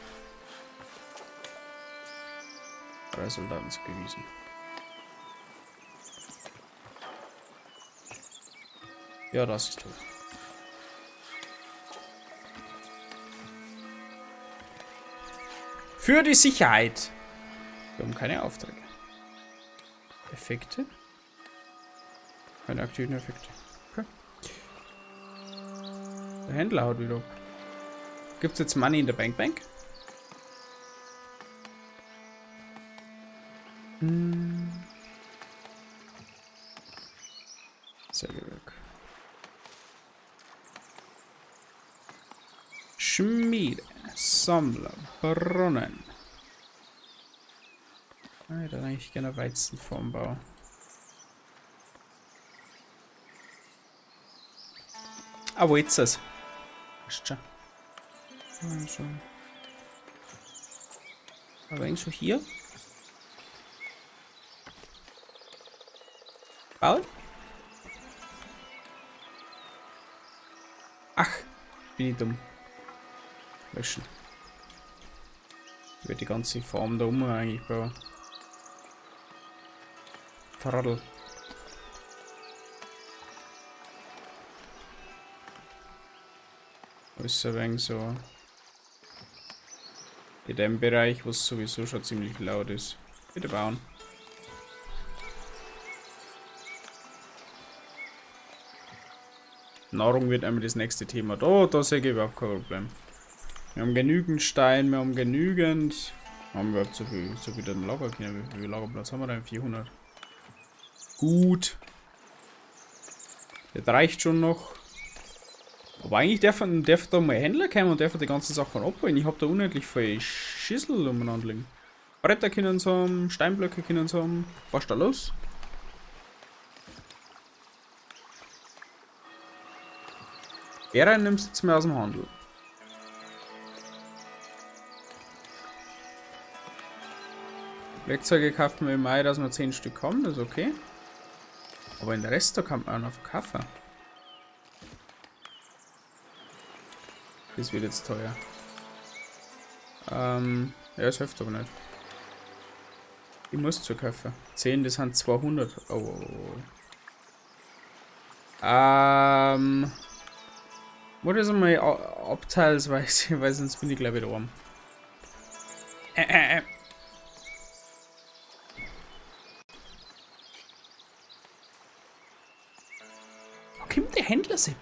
[SPEAKER 1] 3 Soldaten zugewiesen. Ja, das ist tot. Für die Sicherheit! Wir haben keine Aufträge. Effekte? Keine aktiven Effekte. Okay. Der Händler haut wieder ab. Gibt's jetzt Money in the Bank Bank? Hm. Sägewerk. Schmiede, Sammler, Brunnen. Ich hätte eigentlich gerne Weizenformbau. Ah, wo ist es? Ist schon. Also. Aber eigentlich so hier. Bauen? Ach, bin ich dumm. Löschen. Ich werde die ganze Farm da um eigentlich bauen. Trottel. Ist ein wenig so in dem Bereich, wo es sowieso schon ziemlich laut ist. Bitte bauen. Nahrung wird einmal das nächste Thema. Da sehe ich überhaupt kein Problem. Wir haben genügend Stein, wir haben genügend. Haben wir überhaupt so viel im Lager können? Wie viel Lagerplatz haben wir denn? 400. Gut. Das reicht schon noch. Aber eigentlich darf da mal Händler kommen und darf die ganzen Sachen abholen. Ich hab da unendlich viel Schüssel umeinander liegen. Bretter können sie haben, Steinblöcke können sie haben. Was ist da los? Bären nimmst du jetzt mal aus dem Handel. Werkzeuge kaufen wir im Mai, dass wir 10 Stück haben, das ist okay. Aber in der Rest, da kann man auch noch verkaufen. Das wird jetzt teuer. Ja, das hilft aber nicht. Ich muss zukaufen. 10, das sind 200. Oh, oh, oh. Muss das einmal abteilsweise, weil sonst bin ich gleich wieder arm. Wo kommt der Händler-Sepp?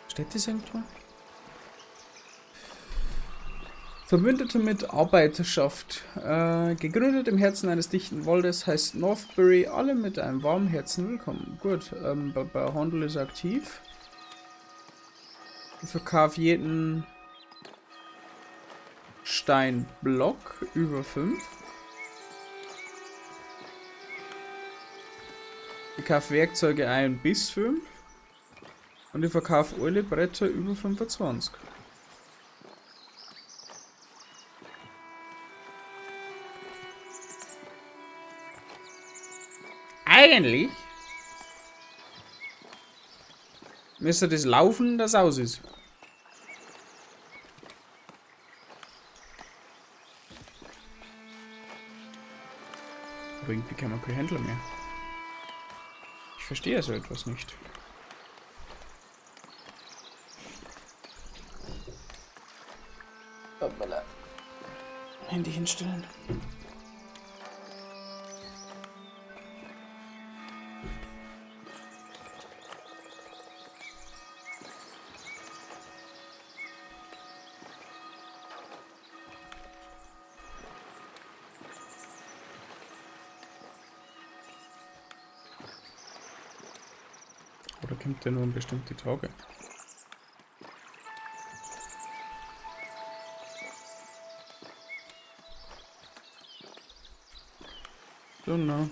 [SPEAKER 1] Steht das irgendwo? Verbündete mit Arbeiterschaft. Gegründet im Herzen eines dichten Waldes, heißt Northbury alle mit einem warmen Herzen willkommen. Gut, bei Handel ist aktiv. Ich verkaufe jeden Steinblock über 5. Ich kaufe Werkzeuge ein bis 5. Und ich verkaufe alle Bretter über 25. Eigentlich müsste das laufen, dass aus ist. Aber irgendwie kann man kein Händler mehr. Ich verstehe so etwas nicht. Hoppala. Handy hinstellen. kommt der nur an bestimmte Tage? Don't know.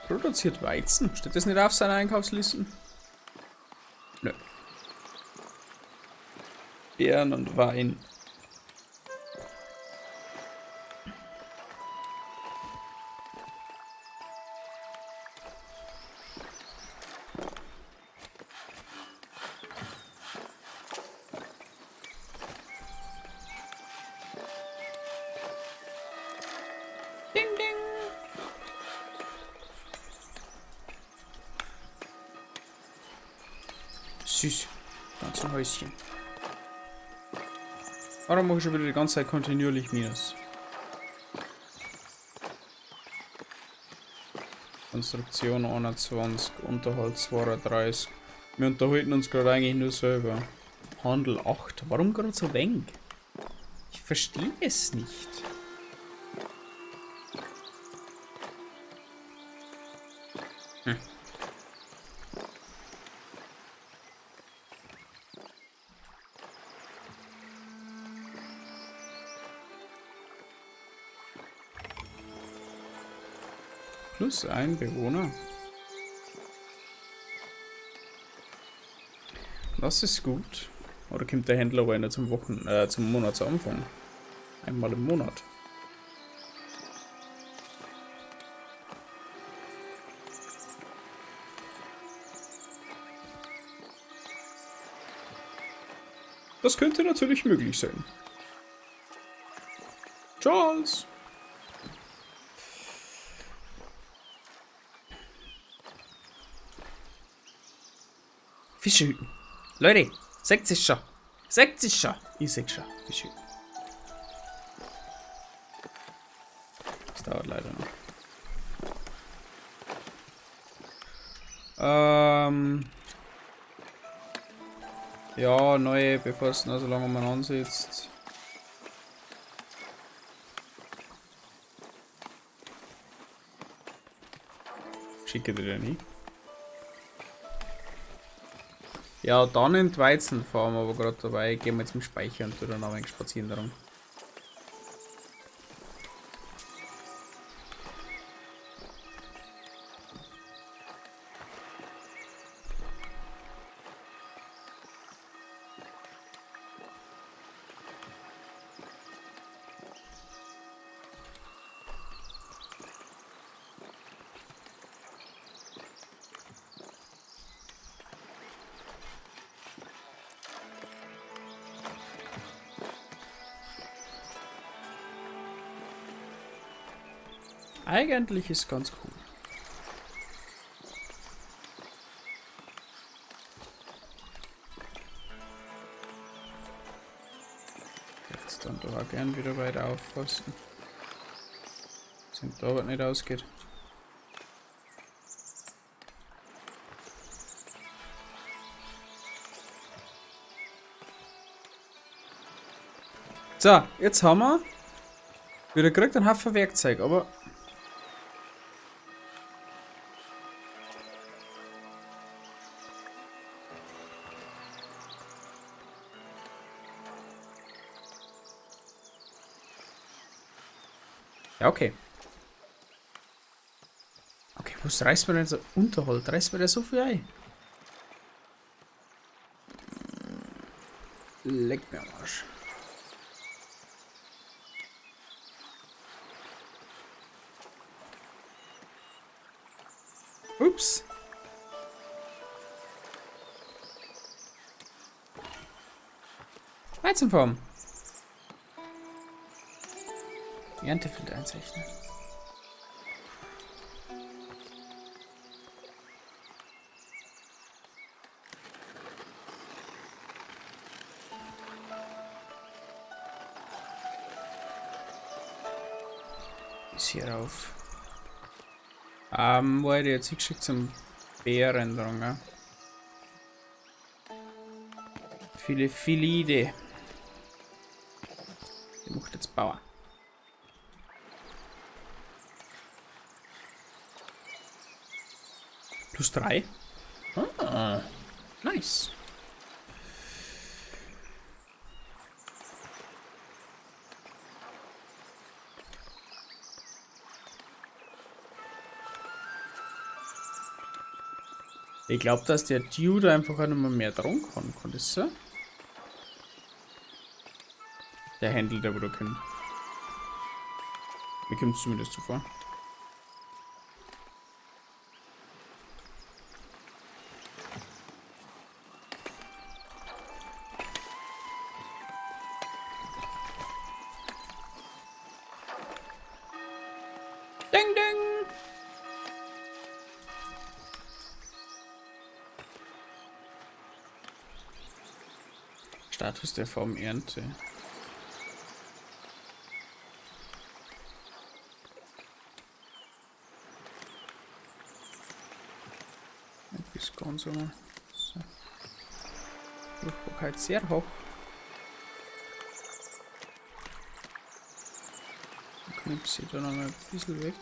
[SPEAKER 1] Produziert Weizen. Steht das nicht auf seiner Einkaufsliste? Nö. Beeren und Wein. Ding, ding. Süß. Ganz ein Häuschen. Warum mache ich schon wieder die ganze Zeit kontinuierlich Minus? Konstruktion 21, Unterhalt 32. Wir unterhalten uns gerade eigentlich nur selber. Handel 8. Warum gerade so wenig? Ich verstehe es nicht. Hm. Plus ein Bewohner. Das ist gut. Oder kommt der Händler aber nicht zum Monatsanfang? Einmal im Monat. Das könnte natürlich möglich sein. Charles! Fische hüten. Leute, seht es schon. Seht es schon. Ich seh schon. Fische hüten. Das dauert leider noch. Ja, neue, bevor es noch so lange man ansitzt. Schicke dir den hin. Ja, dann in die Weizenfarm, aber gerade dabei gehen wir zum Speicher und dann ein wenig spazieren darum. Eigentlich ist ganz cool. Jetzt dann da auch gern wieder weiter auffassen. Dass da aber nicht ausgeht. So, jetzt haben wir wieder gekriegt einen Haufen Werkzeug, aber ja, okay. Okay, was reißt man denn so Unterhalt? Reißt man da so viel ein? Leck mir am Arsch. Ups. Weizenform. Erntefeld einzeichnen. Bis hier rauf. Wo hätte ich jetzt hingeschickt zum Bären dran, gell? Viele Filide. Die macht jetzt Bauer. Plus 3. Ah, nice. Ich glaube, dass der Dude einfach auch noch mal mehr dran kann. Kann das sein? Der Händler, der wo da kommt. Mir kommt es zumindest zuvor. Ding, ding! Status der Form Ernte. Bis ganz so. So. Fruchtbarkeit sehr hoch. Knipse ich da noch mal ein bisschen weg.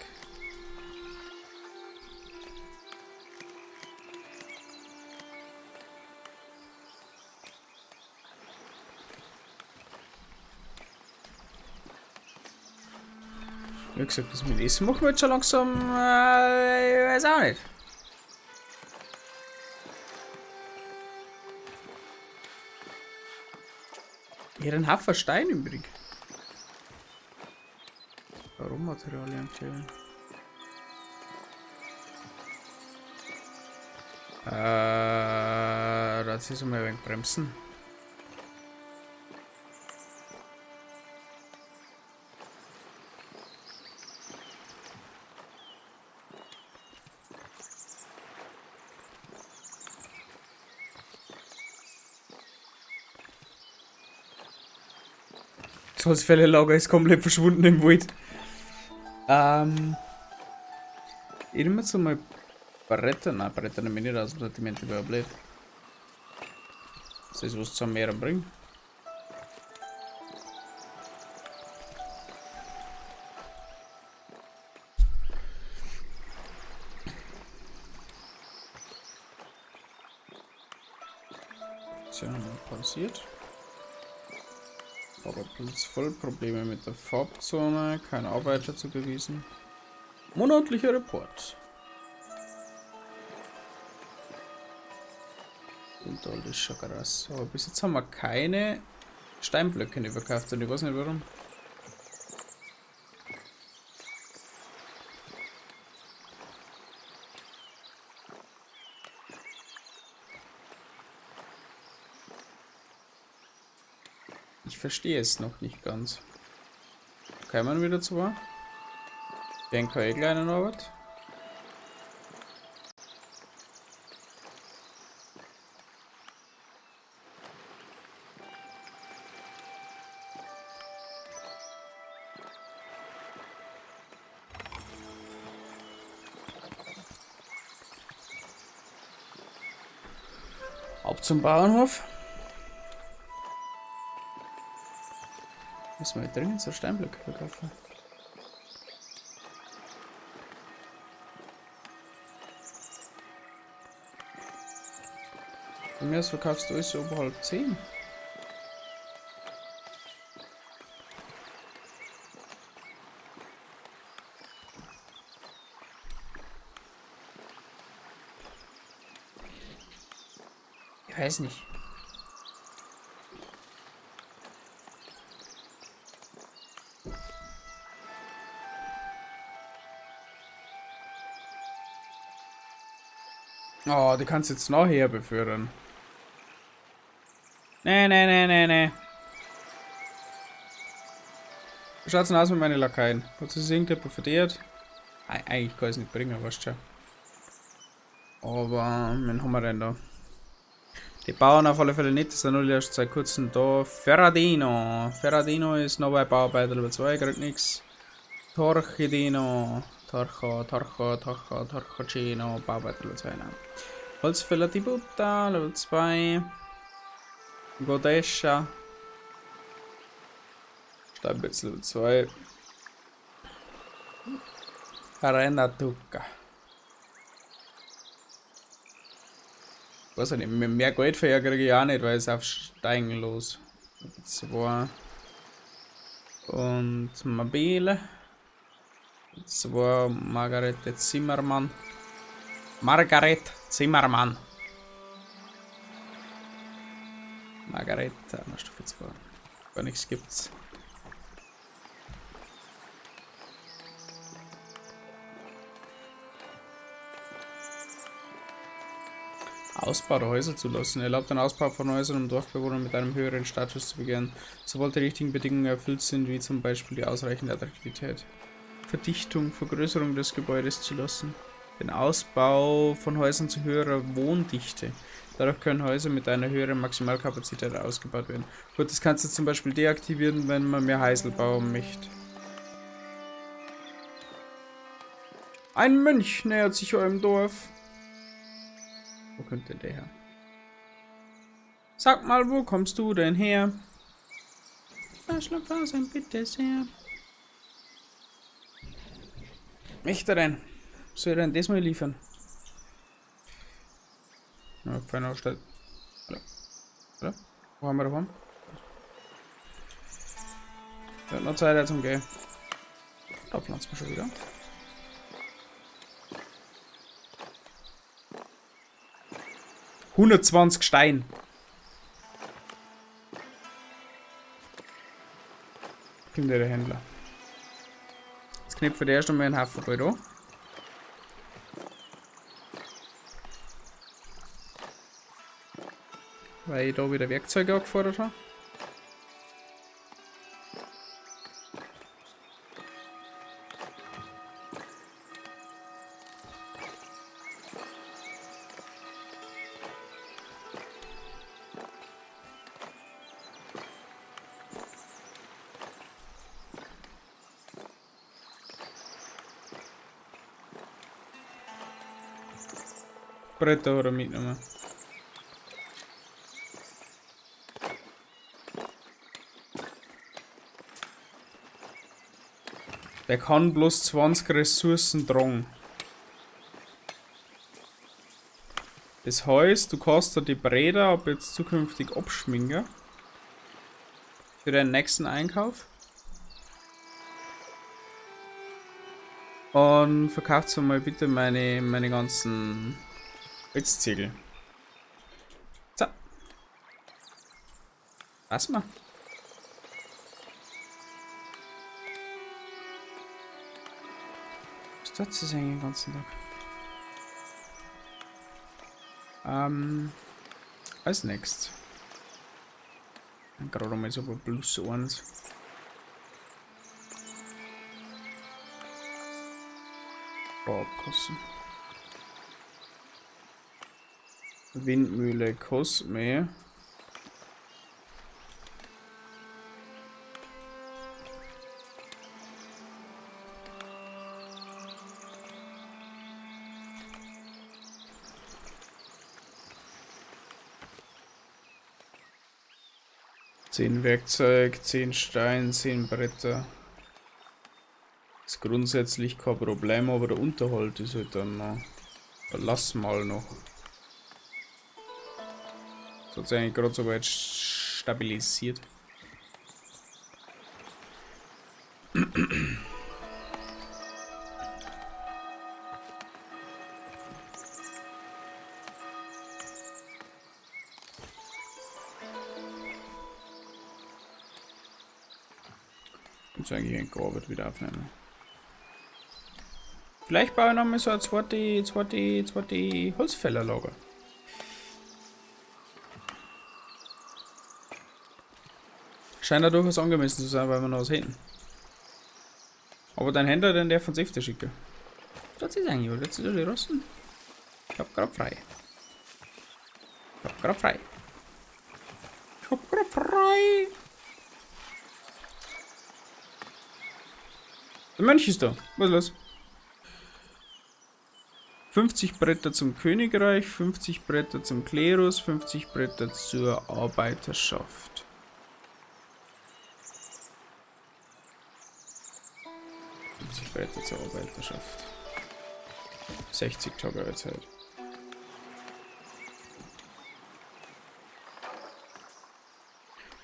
[SPEAKER 1] Wie gesagt, das mit Essen machen wir jetzt schon langsam, ich weiß auch nicht. Ich hätte einen Haufen Stein übrig. Rohmaterialien fehlen. Das ist mal ein wenig bremsen. Das Holzfällerlager ist komplett verschwunden im Wald. Ich nehme jetzt einmal Bretter. Nein, Bretter nehme ich nicht aus dem Sortiment, die wäre blöd. Das ist was zum Meer bringen. So, pausiert. Aber bloß voll Probleme mit der Farbzone, kein Arbeiter zugewiesen. Monatlicher Report. Und alles schon krass. Aber bis jetzt haben wir keine Steinblöcke nicht verkauft und ich weiß nicht warum. Ich verstehe es noch nicht ganz. Kann man wieder zu wahr? Den kann ich gleich noch was. Ab zum Bauernhof. Müssen wir dringend so Steinblöcke verkaufen. Von mir aus verkaufst du alles oberhalb 10. Ich weiß nicht. Oh, die kannst du jetzt nachher befördern. Nee, nee, nee, nee, nee. Wie schaut's denn aus mit meinen Lakaien? Hat sich irgendjemand verdient? Eigentlich kann ich es nicht bringen, weißt du schon. Aber, wen haben wir denn da? Die Bauern auf alle Fälle nicht, das sind nur erst seit kurzem da. Ferradino. Ferradino ist noch bei Bauarbeiter Level 2, kriegt nix. Torchidino. Torcho, Torcho, Torcho, Torchocino, Bauarbeiter Level 2, nein. Holzfäller die Butter, Level 2. Godesha. Steinpilz Level 2. Renatuka. Weiß ich nicht, mehr Geld für kriege ich auch nicht, weil es auf Steigen los. 2. Und Mabele. 2 Margarete Zimmermann. Margaret Zimmermann. Margaret, Stufe 2. Gar nichts gibt's. Ausbau der Häuser zulassen. Erlaubt den Ausbau von Häusern, um Dorfbewohner mit einem höheren Status zu begehren, sobald die richtigen Bedingungen erfüllt sind, wie zum Beispiel die ausreichende Attraktivität. Verdichtung, Vergrößerung des Gebäudes zulassen. Den Ausbau von Häusern zu höherer Wohndichte. Dadurch können Häuser mit einer höheren Maximalkapazität ausgebaut werden. Gut, das kannst du zum Beispiel deaktivieren, wenn man mehr Häusl bauen möchte. Ein Mönch nähert sich eurem Dorf. Wo kommt denn der her? Sag mal, wo kommst du denn her? Schlupfer, bitte sehr. Möchte denn? Soll ich denn das mal liefern? Ja, feiner Stadt. Oder? Wo haben wir daheim? Ja, noch Zeit zum Gehen. Da pflanzen wir schon wieder. 120 Stein. Kommt der Händler. Jetzt knüpfen wir erst einmal einen Haufen Gold an. Weil ich da wieder Werkzeuge angefordert habe. Bretter oder mitnehmen. Der kann bloß 20 Ressourcen tragen. Das heißt, du kannst da die Bretter ab jetzt zukünftig abschminken. Für deinen nächsten Einkauf. Und verkauft mal bitte meine ganzen Holzziegel. So. Lass mal. Was tut sie eigentlich den ganzen Tag? Als nächstes. Gerade mal so bei plus 1. Baukosten. Windmühle kostet mehr. 10 Werkzeug, 10 Stein, 10 Bretter. Ist grundsätzlich kein Problem, aber der Unterhalt ist halt dann noch. Lass mal noch. Das hat sich eigentlich gerade so weit stabilisiert. Jetzt eigentlich ein Arbeit wieder aufnehmen. Vielleicht baue ich noch mal so ein zweite Holzfällerlager. Scheint ja durchaus angemessen zu sein, weil wir noch was hätten. Aber dein Händler, den der von öfter schicken. Das ist eigentlich, oder? Jetzt ist die Rossen. Ich hab grad frei. Ich hab grad frei. Ich hab grad frei. Der Mönch ist da. Was ist los? 50 Bretter zum Königreich, 50 Bretter zum Klerus, 50 Bretter zur Arbeiterschaft. 50 Bretter zur Arbeiterschaft. 60 Tage Zeit.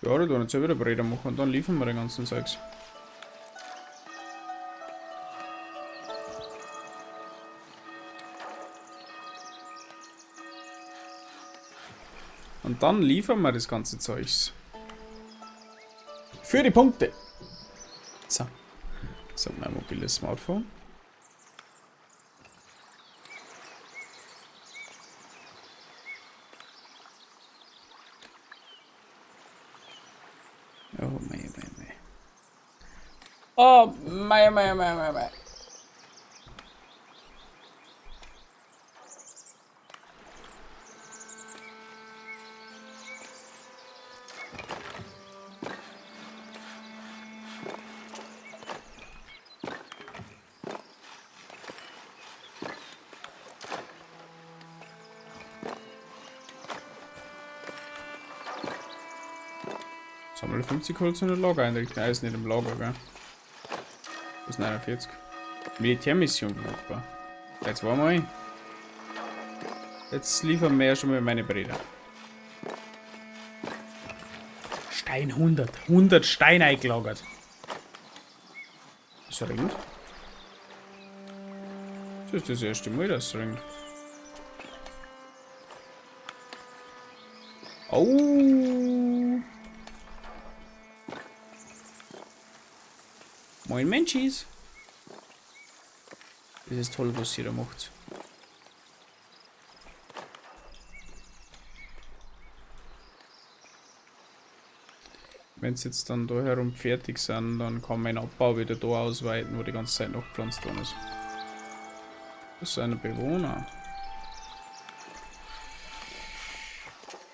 [SPEAKER 1] Ja, da tun jetzt ja wieder Bretter machen und dann liefern wir den ganzen Zeugs. Und dann liefern wir das ganze Zeugs. Für die Punkte. So. So, mein mobiles Smartphone. Oh, mei, mei, mei. Oh, mei, mei, mei, mei, mei. Sammle 50 Holz in ein Lager einrichten. Ah, ist nicht im Lager, gell? Das ist 49. Militärmission verfügbar. Jetzt wollen wir hin. Jetzt liefern wir ja schon mal meine Brüder. Stein 100. 100 Steine eingelagert. Es regnet. Das ist das erste Mal, dass es regnet. Oh. Moin Menschis. Das ist toll, was ihr da macht. Wenn sie jetzt dann da herum fertig sind, dann kann man den Abbau wieder da ausweiten, wo die ganze Zeit noch gepflanzt worden ist. Das ist ein Bewohner.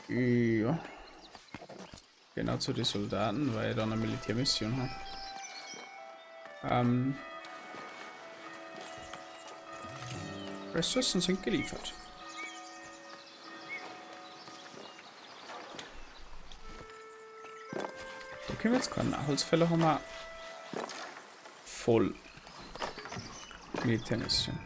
[SPEAKER 1] Ja. Genau zu den Soldaten, weil ich dann eine Militärmission habe. Ressourcen sind geliefert. Da können wir jetzt keinen Holzfäller haben wir voll. Militärmission.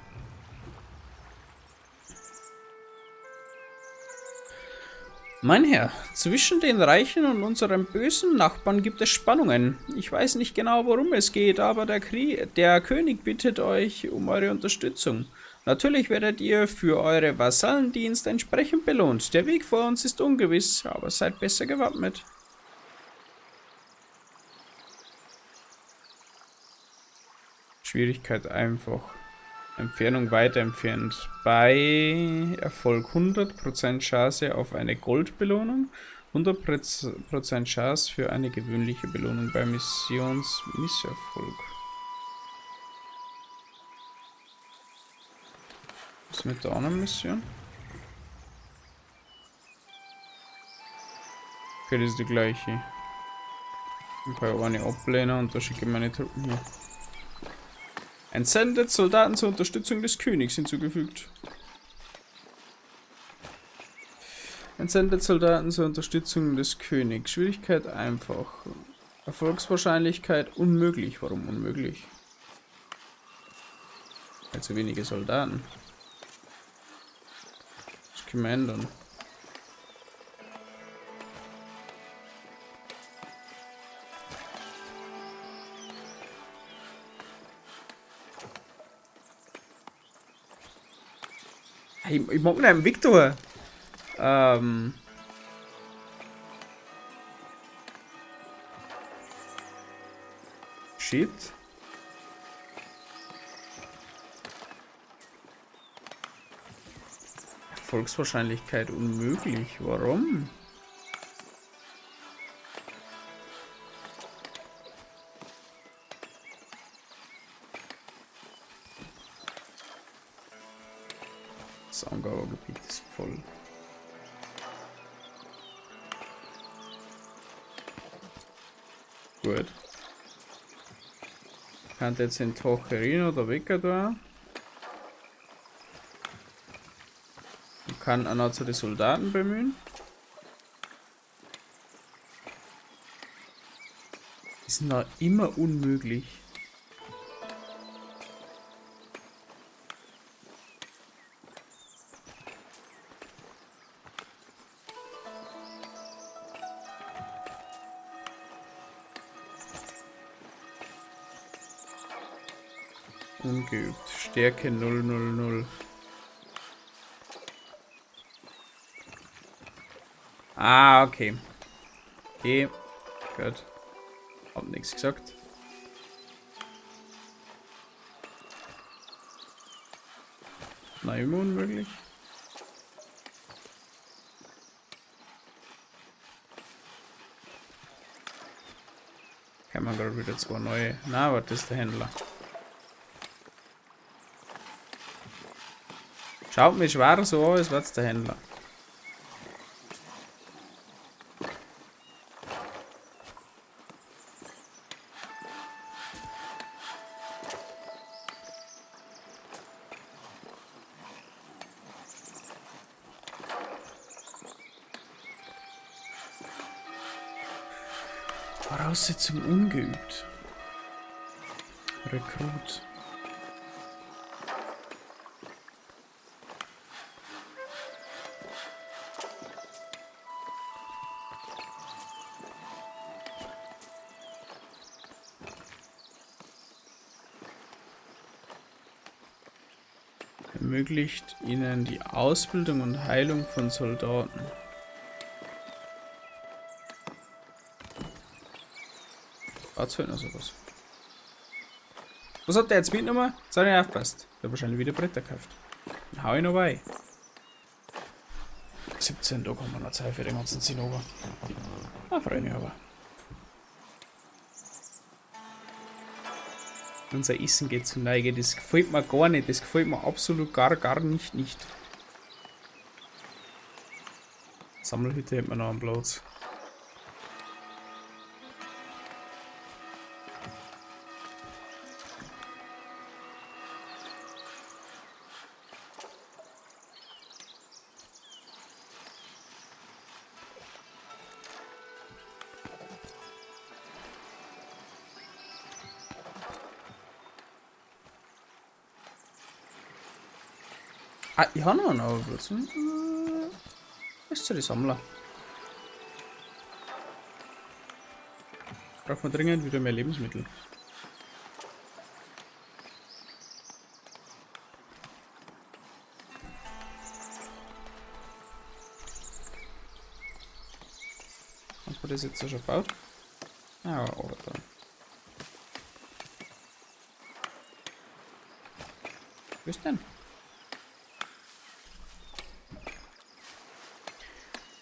[SPEAKER 1] Mein Herr, zwischen den Reichen und unseren bösen Nachbarn gibt es Spannungen. Ich weiß nicht genau, worum es geht, aber der König bittet euch um eure Unterstützung. Natürlich werdet ihr für eure Vasallendienst entsprechend belohnt. Der Weg vor uns ist ungewiss, aber seid besser gewappnet. Schwierigkeit einfach. Entfernung weiter entfernt. Bei Erfolg 100% Chance auf eine Goldbelohnung, 100% Chance für eine gewöhnliche Belohnung bei Missionsmisserfolg. Was mit der anderen Mission? Okay, das ist die gleiche. Ich kann ja auch eine ablehnen und da schicke ich meine Truppen hier. Entsendet Soldaten zur Unterstützung des Königs hinzugefügt. Entsendet Soldaten zur Unterstützung des Königs. Schwierigkeit einfach. Erfolgswahrscheinlichkeit unmöglich. Warum unmöglich? Weil zu wenige Soldaten. Das können wir ändern. Ich mag nicht einen Victor. Shit. Erfolgswahrscheinlichkeit unmöglich. Warum? Das Angabegebiet ist voll. Gut. Kann jetzt in Tocherino oder Wecker da. Man kann auch noch zu den Soldaten bemühen. Ist noch immer unmöglich. Ungeübt. Stärke 0, 0, 0. Ah, okay. Okay. Gut. Hab nichts gesagt. Na, immer unmöglich. Kann man gerade wieder zwei neue. Na, was ist der Händler? Schaut mich schwer so an, als wär's der Händler. Voraussetzung ungeübt. Rekrut. Ermöglicht ihnen die Ausbildung und Heilung von Soldaten. Dazu noch sowas. Was hat der jetzt mitgenommen? Jetzt hat er nicht aufgepasst. Der hat wahrscheinlich wieder Bretter gekauft. Dann hau ich noch bei. 17, da kommen wir noch Zeit für den ganzen Zinnober. Da freue ich mich aber. Unser Essen geht zu Neige. Das gefällt mir gar nicht. Das gefällt mir absolut gar nicht. Sammelhütte hätten wir noch am Platz. Ah, ich habe noch einen Arbeitsplatz. Das ist ja die Sammler. Braucht man dringend wieder mehr Lebensmittel. Hat man das jetzt schon gebaut? Ah, oder da. Wo ist denn?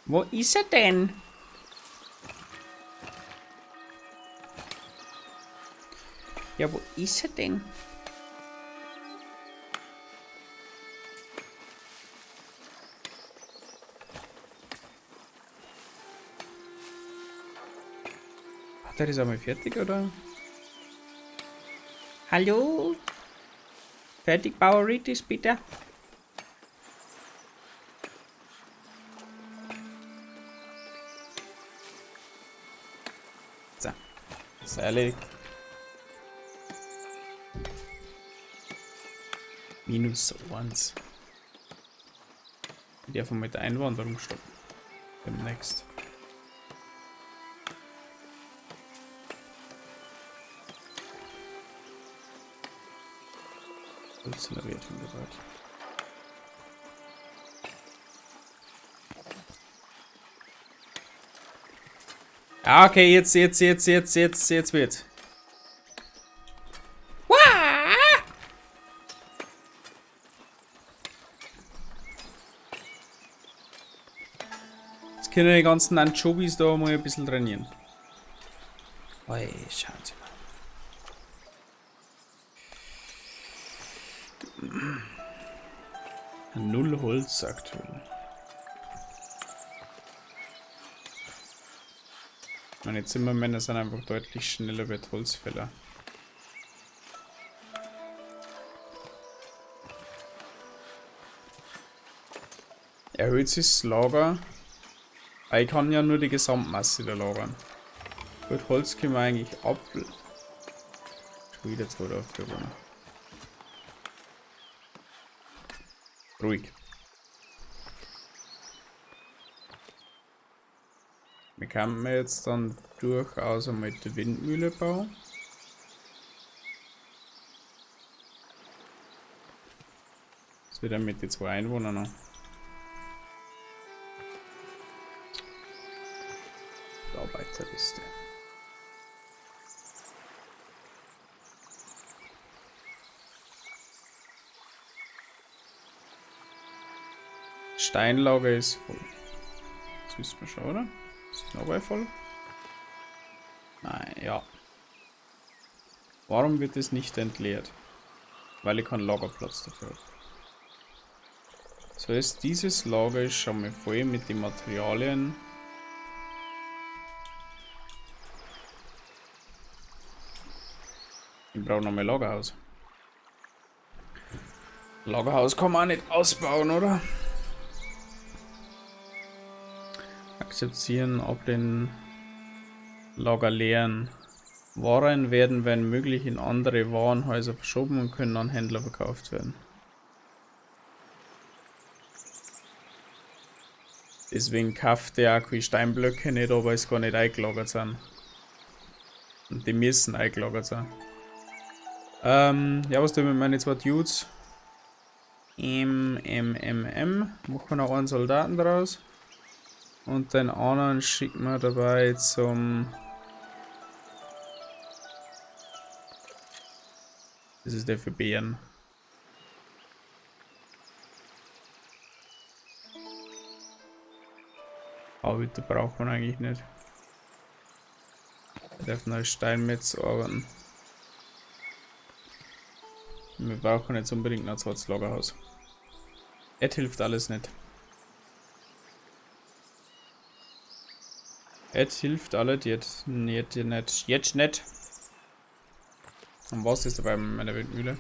[SPEAKER 1] Wo ist er denn? Ja, wo ist er denn? Hat er das einmal fertig, oder? Hallo? Fertig, Baueritis, bitte? So, ist erledigt. -1. Ich darf mit der Einwanderung stoppen. Demnächst. Ja, okay, jetzt wird's. Jetzt können die ganzen Anchovies da mal ein bisschen trainieren. Oi, schauen Sie mal. 0 Holz aktuell. Meine Zimmermänner sind einfach deutlich schneller bei Holzfäller. Erhöht sich das Lager. Aber ich kann ja nur die Gesamtmasse da lagern. Gut, Holz können wir eigentlich ab. Schon wieder 2 Dorfbewohner. Ruhig. Wir können jetzt dann durchaus einmal die Windmühle bauen. Was wird denn mit den 2 Einwohnern noch? Arbeiterliste. Steinlager ist voll. Das wissen wir schon, oder? Ist das noch bei voll? Nein, ja. Warum wird es nicht entleert? Weil ich keinen Lagerplatz dafür habe. So ist dieses Lager ist schon mal voll mit den Materialien. Ich brauche noch mehr Lagerhaus. Lagerhaus kann man auch nicht ausbauen, oder? Akzeptieren, ablehnen, Lager leeren. Waren werden, wenn möglich, in andere Warenhäuser verschoben und können an Händler verkauft werden. Deswegen kauft der auch keine Steinblöcke nicht, aber es gar nicht eingelagert sind. Und die müssen eingelagert sein. Ja, was tun wir mit meinen 2 Dudes? M, M, M, M. Machen wir noch einen Soldaten draus. Und den anderen schicken wir dabei zum... Das ist der für Bären. Bauhütte braucht man eigentlich nicht. Er darf noch Steinmetz arbeiten. Wir brauchen jetzt unbedingt noch ein zweites Lagerhaus. Es hilft alles nicht. Es hilft alles jetzt nicht, nicht, jetzt nicht. Und was ist dabei mit meiner Windmühle?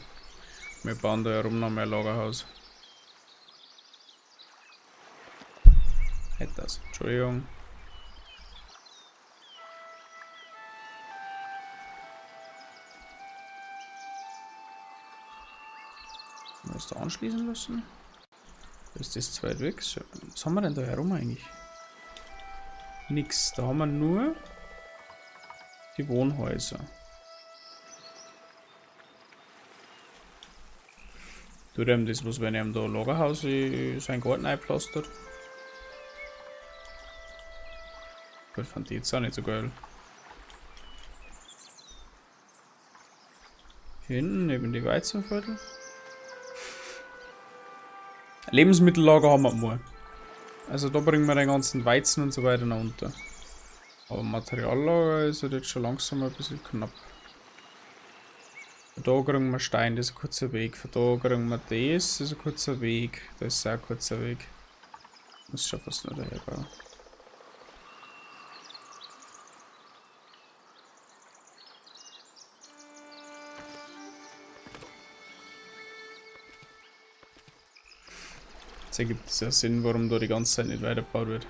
[SPEAKER 1] Wir bauen da herum noch mehr Lagerhaus. Etwas. Entschuldigung. Was da anschließen lassen? Ist das zu weit weg? So, was haben wir denn da herum eigentlich? Nix. Da haben wir nur die Wohnhäuser. Tut ihm das, was wenn ihm da Lagerhaus in seinen Garten einpflastert? Gut, fand ich jetzt auch nicht so geil. Hier hinten neben die Weizenviertel. Lebensmittellager haben wir mal. Also da bringen wir den ganzen Weizen und so weiter noch unter. Aber Materiallager ist halt jetzt schon langsam ein bisschen knapp. Von da kriegen wir Stein, das ist ein kurzer Weg. Von da kriegen wir das, das ist ein kurzer Weg. Das ist auch ein kurzer Weg. Muss schon fast nur daher bauen. Jetzt ergibt es ja Sinn, warum da die ganze Zeit nicht weitergebaut wird.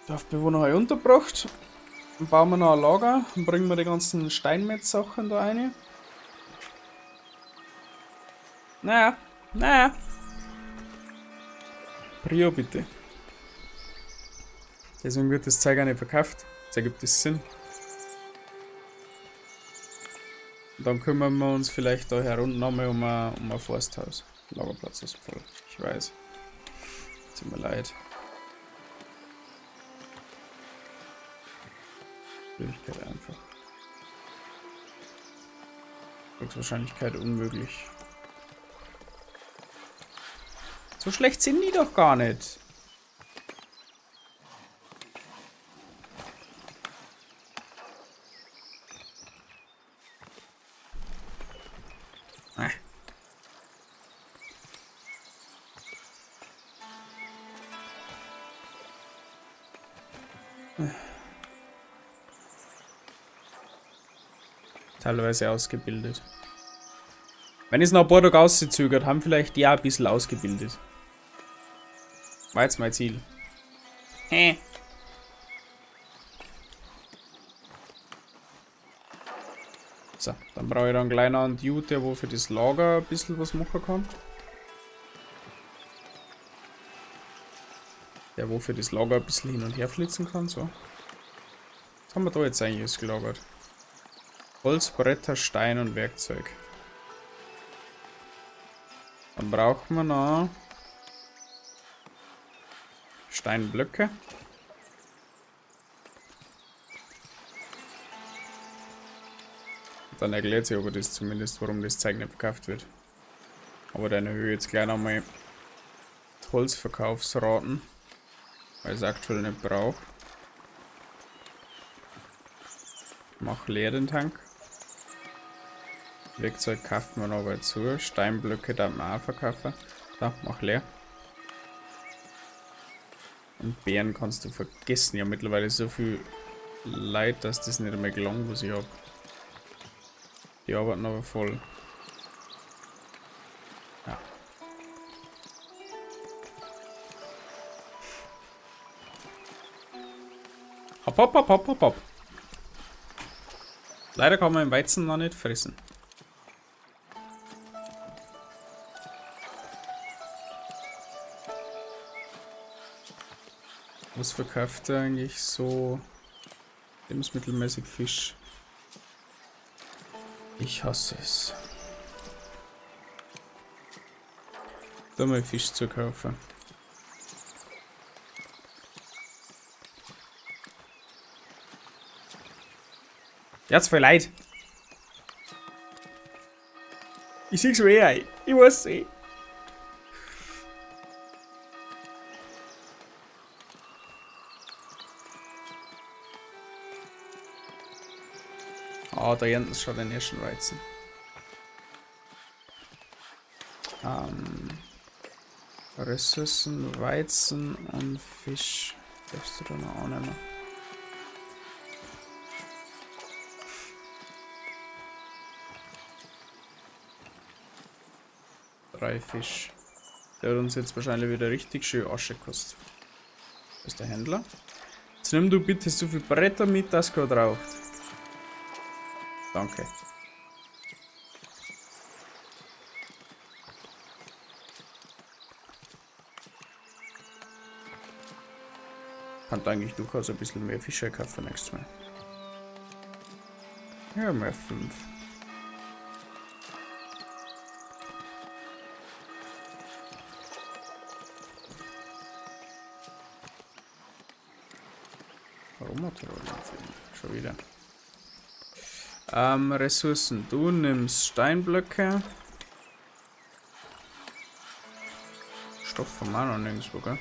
[SPEAKER 1] Dorfbewohner habe ich untergebracht. Dann bauen wir noch ein Lager und bringen wir die ganzen Steinmetz-Sachen da rein. Naja, naja. Prio bitte. Deswegen wird das Zeug auch nicht verkauft. Jetzt ergibt es Sinn. Und dann kümmern wir uns vielleicht da herunten nochmal um ein Forsthaus. Lagerplatz ist voll. Ich weiß. Tut mir leid. Möglichkeit einfach. Glückswahrscheinlichkeit unmöglich. So schlecht sind die doch gar nicht. Ah. Teilweise ausgebildet. Wenn es noch ein paar Tage auszögert, haben vielleicht die auch ein bisschen ausgebildet. War jetzt mein Ziel. Hä? So, dann brauche ich dann gleich noch einen Dude, der wo für das Lager ein bisschen was machen kann. Der wo für das Lager ein bisschen hin und her flitzen kann, so. Was haben wir da jetzt eigentlich ausgelagert? Holz, Bretter, Stein und Werkzeug. Dann brauchen wir noch Steinblöcke. Dann erklärt sich aber das zumindest, warum das Zeug nicht verkauft wird. Aber dann erhöhe ich jetzt gleich nochmal die Holzverkaufsraten, weil ich es aktuell nicht brauche. Mach leer den Tank. Werkzeug kaufen wir noch mal zu. Steinblöcke darf man auch verkaufen. Da, mach leer. Und Beeren kannst du vergessen. Ich hab mittlerweile so viel Leid, dass das nicht einmal gelangt, was ich hab. Die arbeiten aber voll. Ja. Hopp, hopp, hopp, hopp, hopp, hopp. Leider kann man den Weizen noch nicht fressen. Was verkauft er eigentlich so lebensmittelmäßig Fisch? Ich hasse es. Da mal Fisch zu kaufen. Jetzt voll leid. Ich seh's schon eh. Ich weiß eh. Ah, da hinten ist schon den ersten Weizen. Ressourcen, Weizen und Fisch. Darfst du da noch annehmen? 3 Fisch. Der hat uns jetzt wahrscheinlich wieder richtig schön Asche gekostet. Das ist der Händler. Jetzt nimm du bitte so viel Bretter mit, dass gerade raucht. Danke. Kann eigentlich durchaus ein bisschen mehr Fische kaufen nächstes Mal. Ja, mehr 5. Schon wieder. Ressourcen. Du nimmst Steinblöcke. Stoff haben wir noch nirgendwo, gell?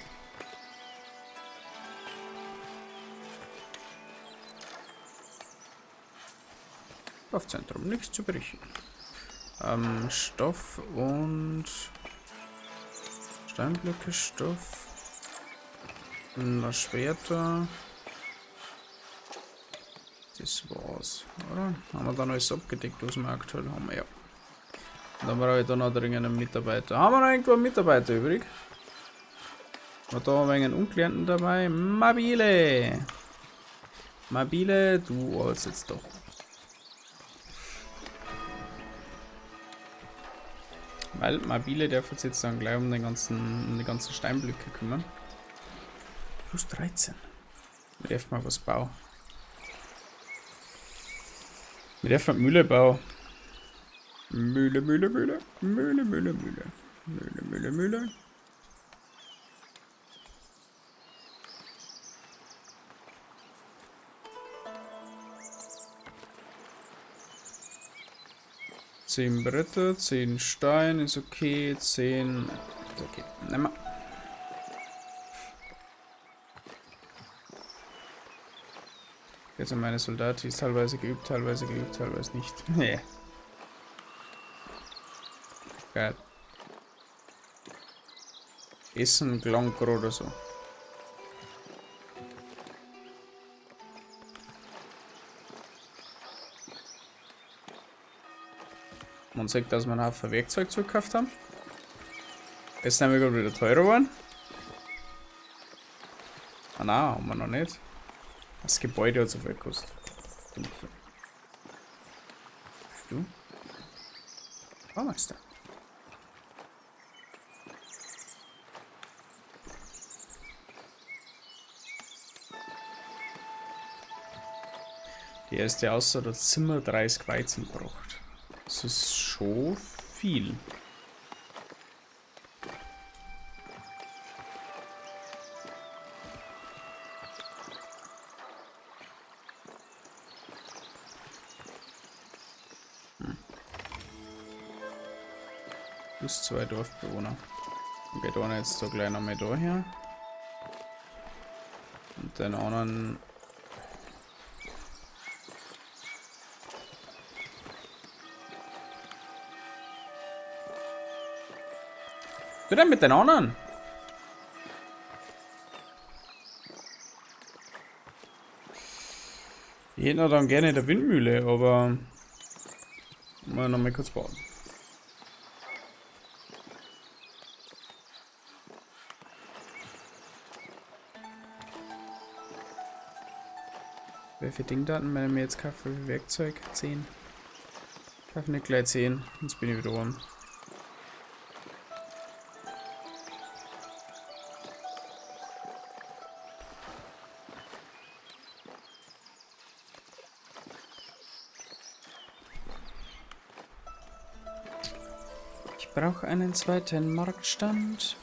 [SPEAKER 1] Kaufzentrum, nichts zu berichten. Stoff und Steinblöcke, Stoff. Und Schwerter. Das war's, oder? Haben wir da noch alles abgedeckt, was wir aktuell haben? Ja. Und dann brauche ich da noch dringend einen Mitarbeiter. Haben wir noch irgendwo einen Mitarbeiter übrig? Und da haben wir einen Ungelernten dabei. Mabile! Mabile, du arbeitest jetzt doch. Weil Mabile darf jetzt dann gleich um die ganzen Steinblöcke kümmern. Plus 13. Wir dürfen mal was bauen. Wir dürfen Mühle bauen. Mühle, Mühle, Mühle. Mühle, Mühle, Mühle. Mühle, Mühle, Mühle. 10 Bretter, 10 Stein ist okay, 10 ist okay. Nehmen wir. Jetzt sind meine Soldaten ist teilweise geübt, teilweise geübt, teilweise nicht. Nee. Geil. Essen, Glank oder so. Man sieht, dass wir einen Haufen Werkzeug zugekauft haben. Jetzt sind wir gerade wieder teurer geworden. Ah nein, haben wir noch nicht. Das Gebäude hat so viel gekostet. Bist du? Baumeister. Die erste Aussage hat 37 Weizen gebraucht. Das ist schon viel. Plus 2 Dorfbewohner. Dann geht einer jetzt da gleich nochmal da her. Und den anderen. Du denn mit den anderen? Ich hätte noch dann gerne in der Windmühle, aber mal noch mal kurz bauen. Wie viele Dingdaten wenn ich mir jetzt kaufe für Werkzeug? 10. Ich kaufe nicht gleich 10, sonst bin ich wieder arm. Ich brauche einen zweiten Marktstand,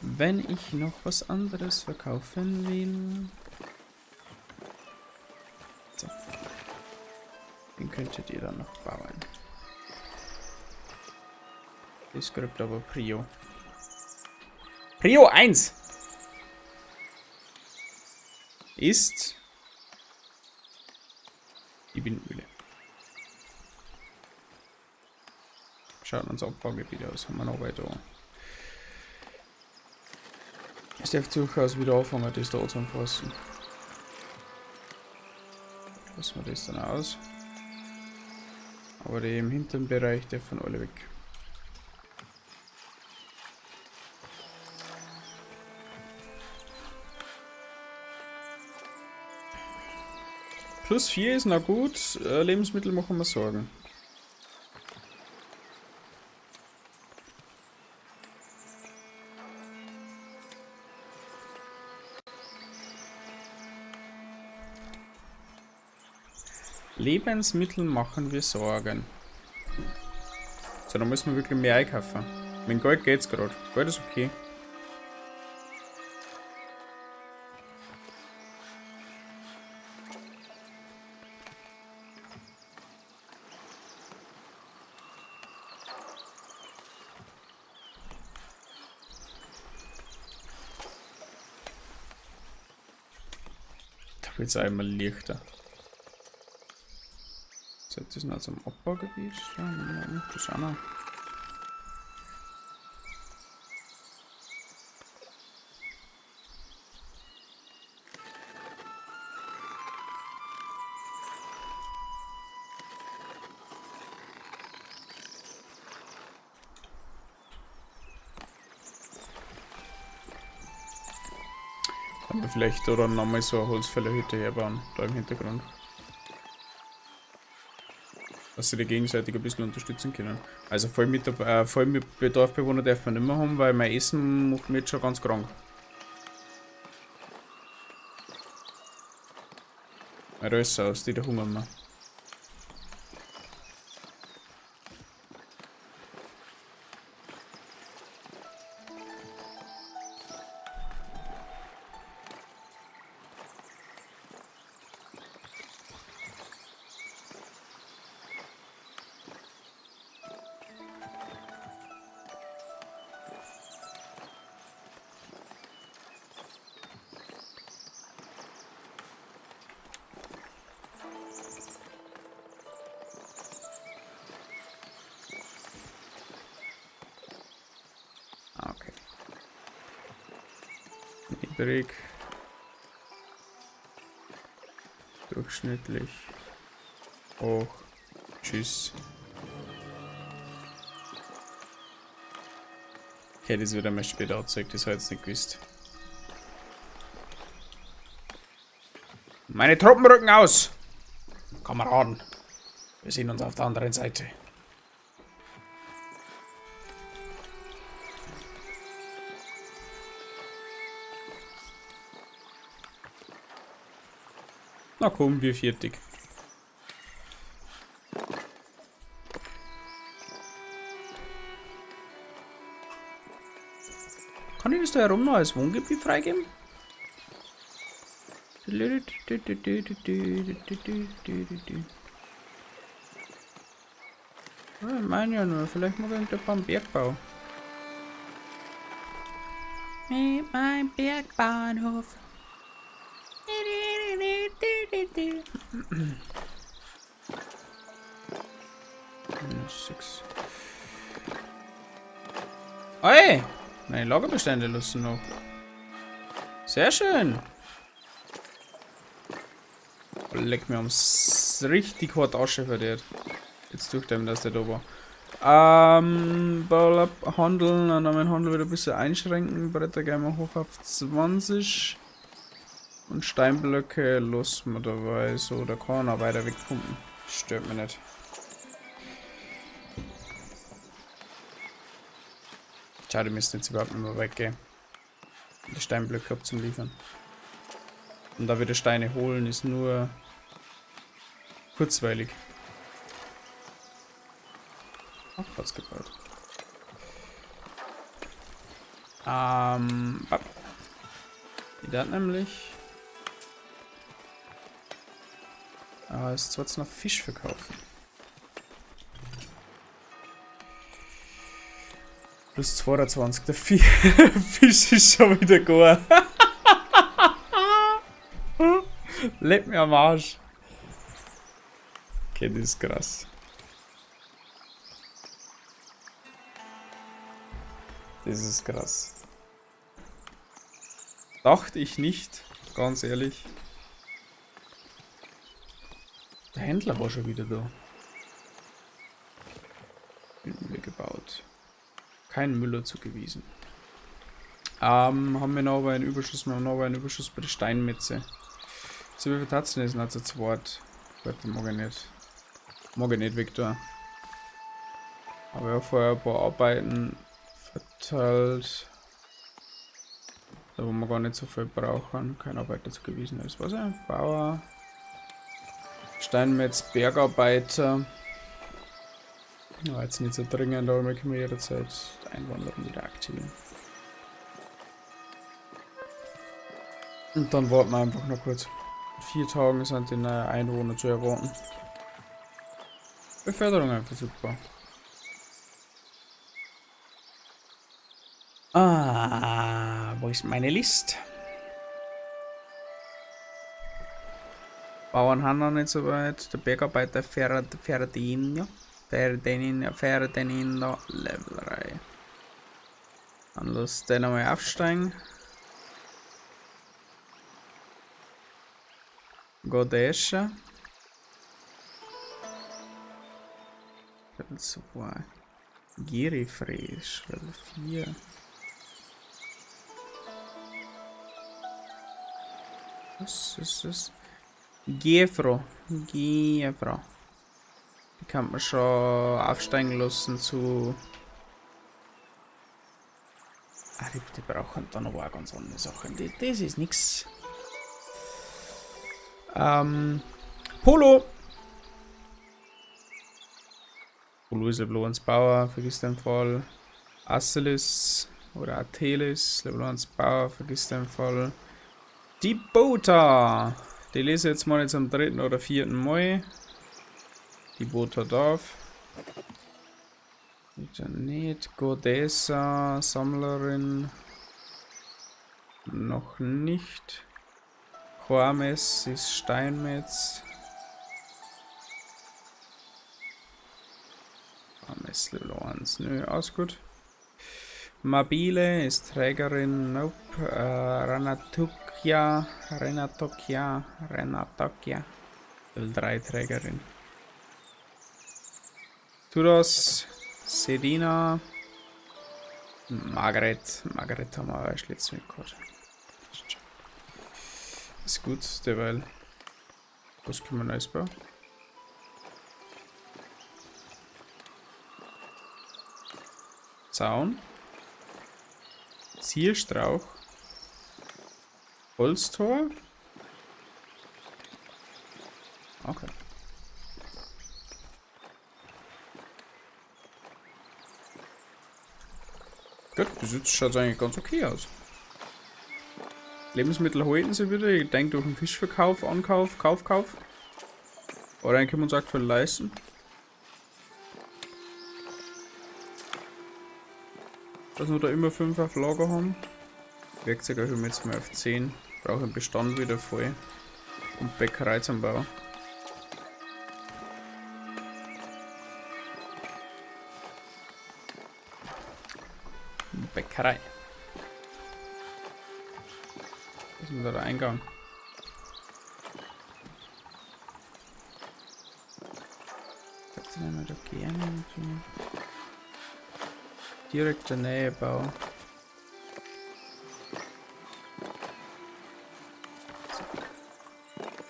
[SPEAKER 1] wenn ich noch was anderes verkaufen will. So. Den könntet ihr dann noch bauen. Das kriegt aber Prio. Prio 1 ist die Windmühle. Schaut uns Abbaugebiet aus, haben wir noch weiter. Es darf durchaus wieder anfangen, das da anzufassen. Lassen wir das dann aus. Aber die im hinteren Bereich dürfen alle weg. Plus 4 ist noch gut. Lebensmittel machen wir Sorgen. Lebensmittel machen wir Sorgen. So, da müssen wir wirklich mehr einkaufen. Mit Gold geht's grad. Gold ist okay. Da wird's auch immer leichter. So, das ist noch zum Abbaugebiet. Ja, das ist auch noch. Kann man vielleicht da dann nochmal so eine Holzfällerhütte herbauen, da im Hintergrund. Dass sie die gegenseitig ein bisschen unterstützen können. Also voll mit Dorfbewohner darf man nicht mehr haben, weil mein Essen macht mich jetzt schon ganz krank. Mein Rösser aus, die da hungern wir. Okay. Niedrig. Durchschnittlich. Hoch. Tschüss. Okay, das wird einmal später angezeigt, das habe ich jetzt nicht gewusst. Meine Truppen rücken aus! Kameraden, wir sehen uns auf der anderen Seite. Na komm, wir fertig. Kann ich das da herum noch als Wohngebiet freigeben? Ja, ich meine ja nur, vielleicht mag ich beim Bergbau. Mit meinem Bergbahnhof. Minus 6. Ey! Meine Lagerbestände lassen noch. Sehr schön! Leck mir ums richtig hart Asche verdient. Jetzt durch dem, dass der da war. Handeln, dann meinen Handel wieder ein bisschen einschränken. Bretter gehen wir hoch auf 20. Und Steinblöcke lassen wir dabei. So, da kann er weiter wegpumpen. Stört mich nicht. Schade, die müssen jetzt überhaupt nicht mehr weggehen. Die Steinblöcke abzuliefern. Und da wieder Steine holen ist nur kurzweilig. Auch gebaut. Die hat nämlich es zwar noch Fisch verkaufen. Plus 22. Der Fisch ist schon wieder gar. Leck mir am Arsch. Okay, das ist krass. Das ist krass. Dachte ich nicht, ganz ehrlich. Der Händler war schon wieder da. Mühle gebaut. Kein Müller zugewiesen. Haben wir noch aber einen Überschuss? Wir haben noch aber einen Überschuss bei der Steinmetze. So, wie viel Tatzen ist denn also zweit? Warte, mag ich nicht. Mag ich nicht, Victor. Aber ja, vorher ein paar Arbeiten verteilt. Da wo wir gar nicht so viel brauchen. Kein Arbeiter zugewiesen ist. Was? Bauer. Steinmetz, Bergarbeiter. Ja, jetzt nicht so dringend, aber wir können jederzeit Einwanderung wieder aktivieren. Und dann warten wir einfach noch kurz. In 4 Tagen sind die neuen Einwohner zu erwarten. Beförderung einfach super. Ah, wo ist meine List? Bauern haben noch nicht so weit. Der Bergarbeiter Ferdinand, Level 3. Dann lass den einmal aufsteigen. Godesha. Level 2. Girifresh, Level 4. Was ist das? Gefro. Gefro. Die kann man schon aufsteigen lassen zu. Ah, die brauchen dann aber auch ganz andere Sachen. Das ist nix. Polo! Polo ist Level 1 Bauer, vergiss den Fall. Asselis oder Atelis, Level 1 Bauer, vergiss den Fall. Die Bota! Die lese ich jetzt mal jetzt am 3. oder 4. Mai. Die Bota darf. Nicht. Godessa, Sammlerin. Noch nicht. Hormes ist Steinmetz. Hormes Level 1. Nö, alles gut. Mabile ist Trägerin. Nope. Renatokia. Level 3 Trägerin. Turos, Sedina, Margaret. Margaret haben wir erst letztes Mal gehabt. Ist gut, derweil. Was können wir Neues bauen? Zaun. Zierstrauch. Holztor. Okay. Gut, bis jetzt schaut es eigentlich ganz okay aus. Lebensmittel halten sie wieder. Ich denke durch den Fischverkauf, Ankauf, Kauf, Kauf. Oder dann können wir uns aktuell leisten. Dass wir da immer 5 auf Lager haben. Werkzeug erhöhen wir jetzt mal auf 10. Brauche den Bestand wieder voll. Und Bäckerei zum Bau. Bäckerei. Was ist denn da der Eingang? Ich glaub, den nehmen wir da gerne irgendwie. Direkter Nähebau.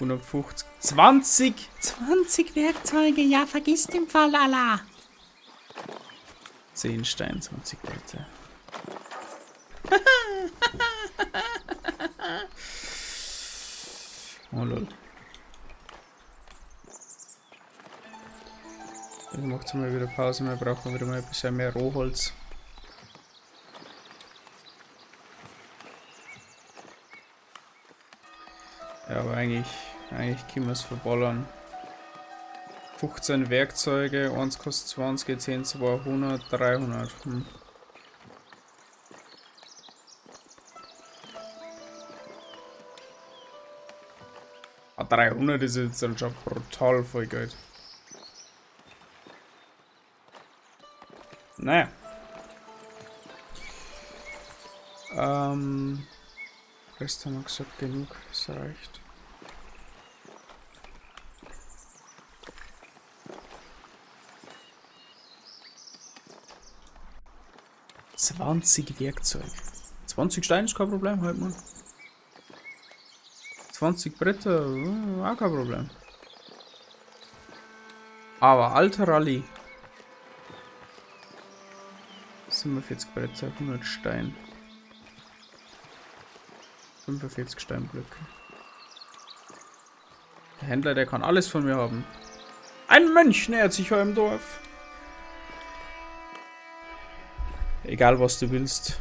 [SPEAKER 1] 150. 20!
[SPEAKER 2] 20 Werkzeuge, ja, vergiss den Fall, Allah.
[SPEAKER 1] 10 Stein, 20 Bretter. Oh lol. Jetzt macht's mal wieder Pause, wir brauchen wieder mal ein bisschen mehr Rohholz. Ja, aber eigentlich können wir's verballern. 15 Werkzeuge, 1 kostet 20, 10, 200, 300. Ah, 300 ist jetzt dann schon brutal viel Geld. Naja. Rest haben wir gesagt, genug, das reicht. 20 Werkzeug. 20 Steine ist kein Problem, halt mal. 20 Bretter, auch kein Problem. Aber alter Rallye. 47 Bretter, 100 Stein. 45 Steinblöcke. Der Händler, der kann alles von mir haben. Ein Mönch nähert sich eurem Dorf. Egal was du willst.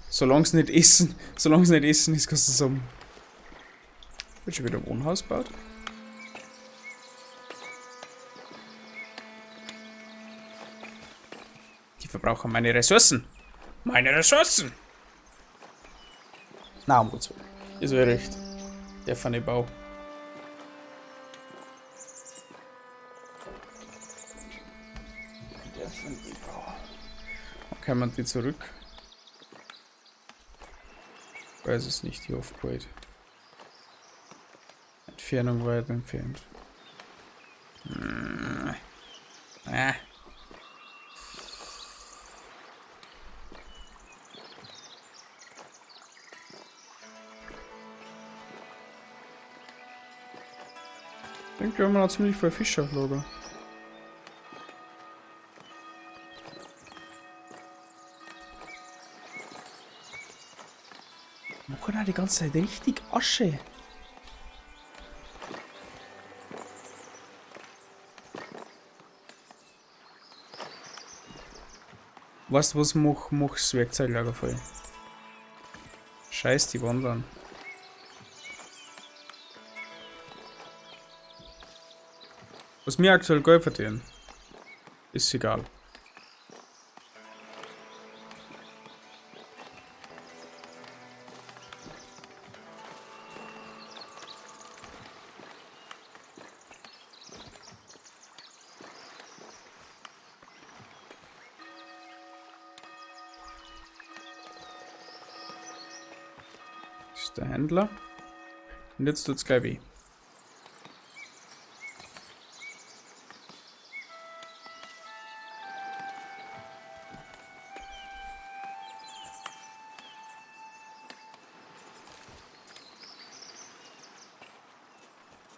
[SPEAKER 1] Solang's nicht essen, solang's nicht essen ist, kannst du sagen. Wird schon wieder Wohnhaus gebaut? Die verbrauchen meine Ressourcen. Meine Ressourcen! Na, um Gottes Willen. Ist mir recht. Der von dem Bau. Der von dem Bau. Kann man die zurück? Ich weiß es nicht, die Offboard. Entfernung weit entfernt. Ich denke, wir haben noch ziemlich viel Fisch auf Lager. Machen auch die ganze Zeit richtig Asche. Weißt du was, mach das Werkzeuglager voll. Scheiß die Wandern. Was mir aktuell Geld verdienen, ist egal. Das ist der Händler. Und jetzt tut's gleich weh.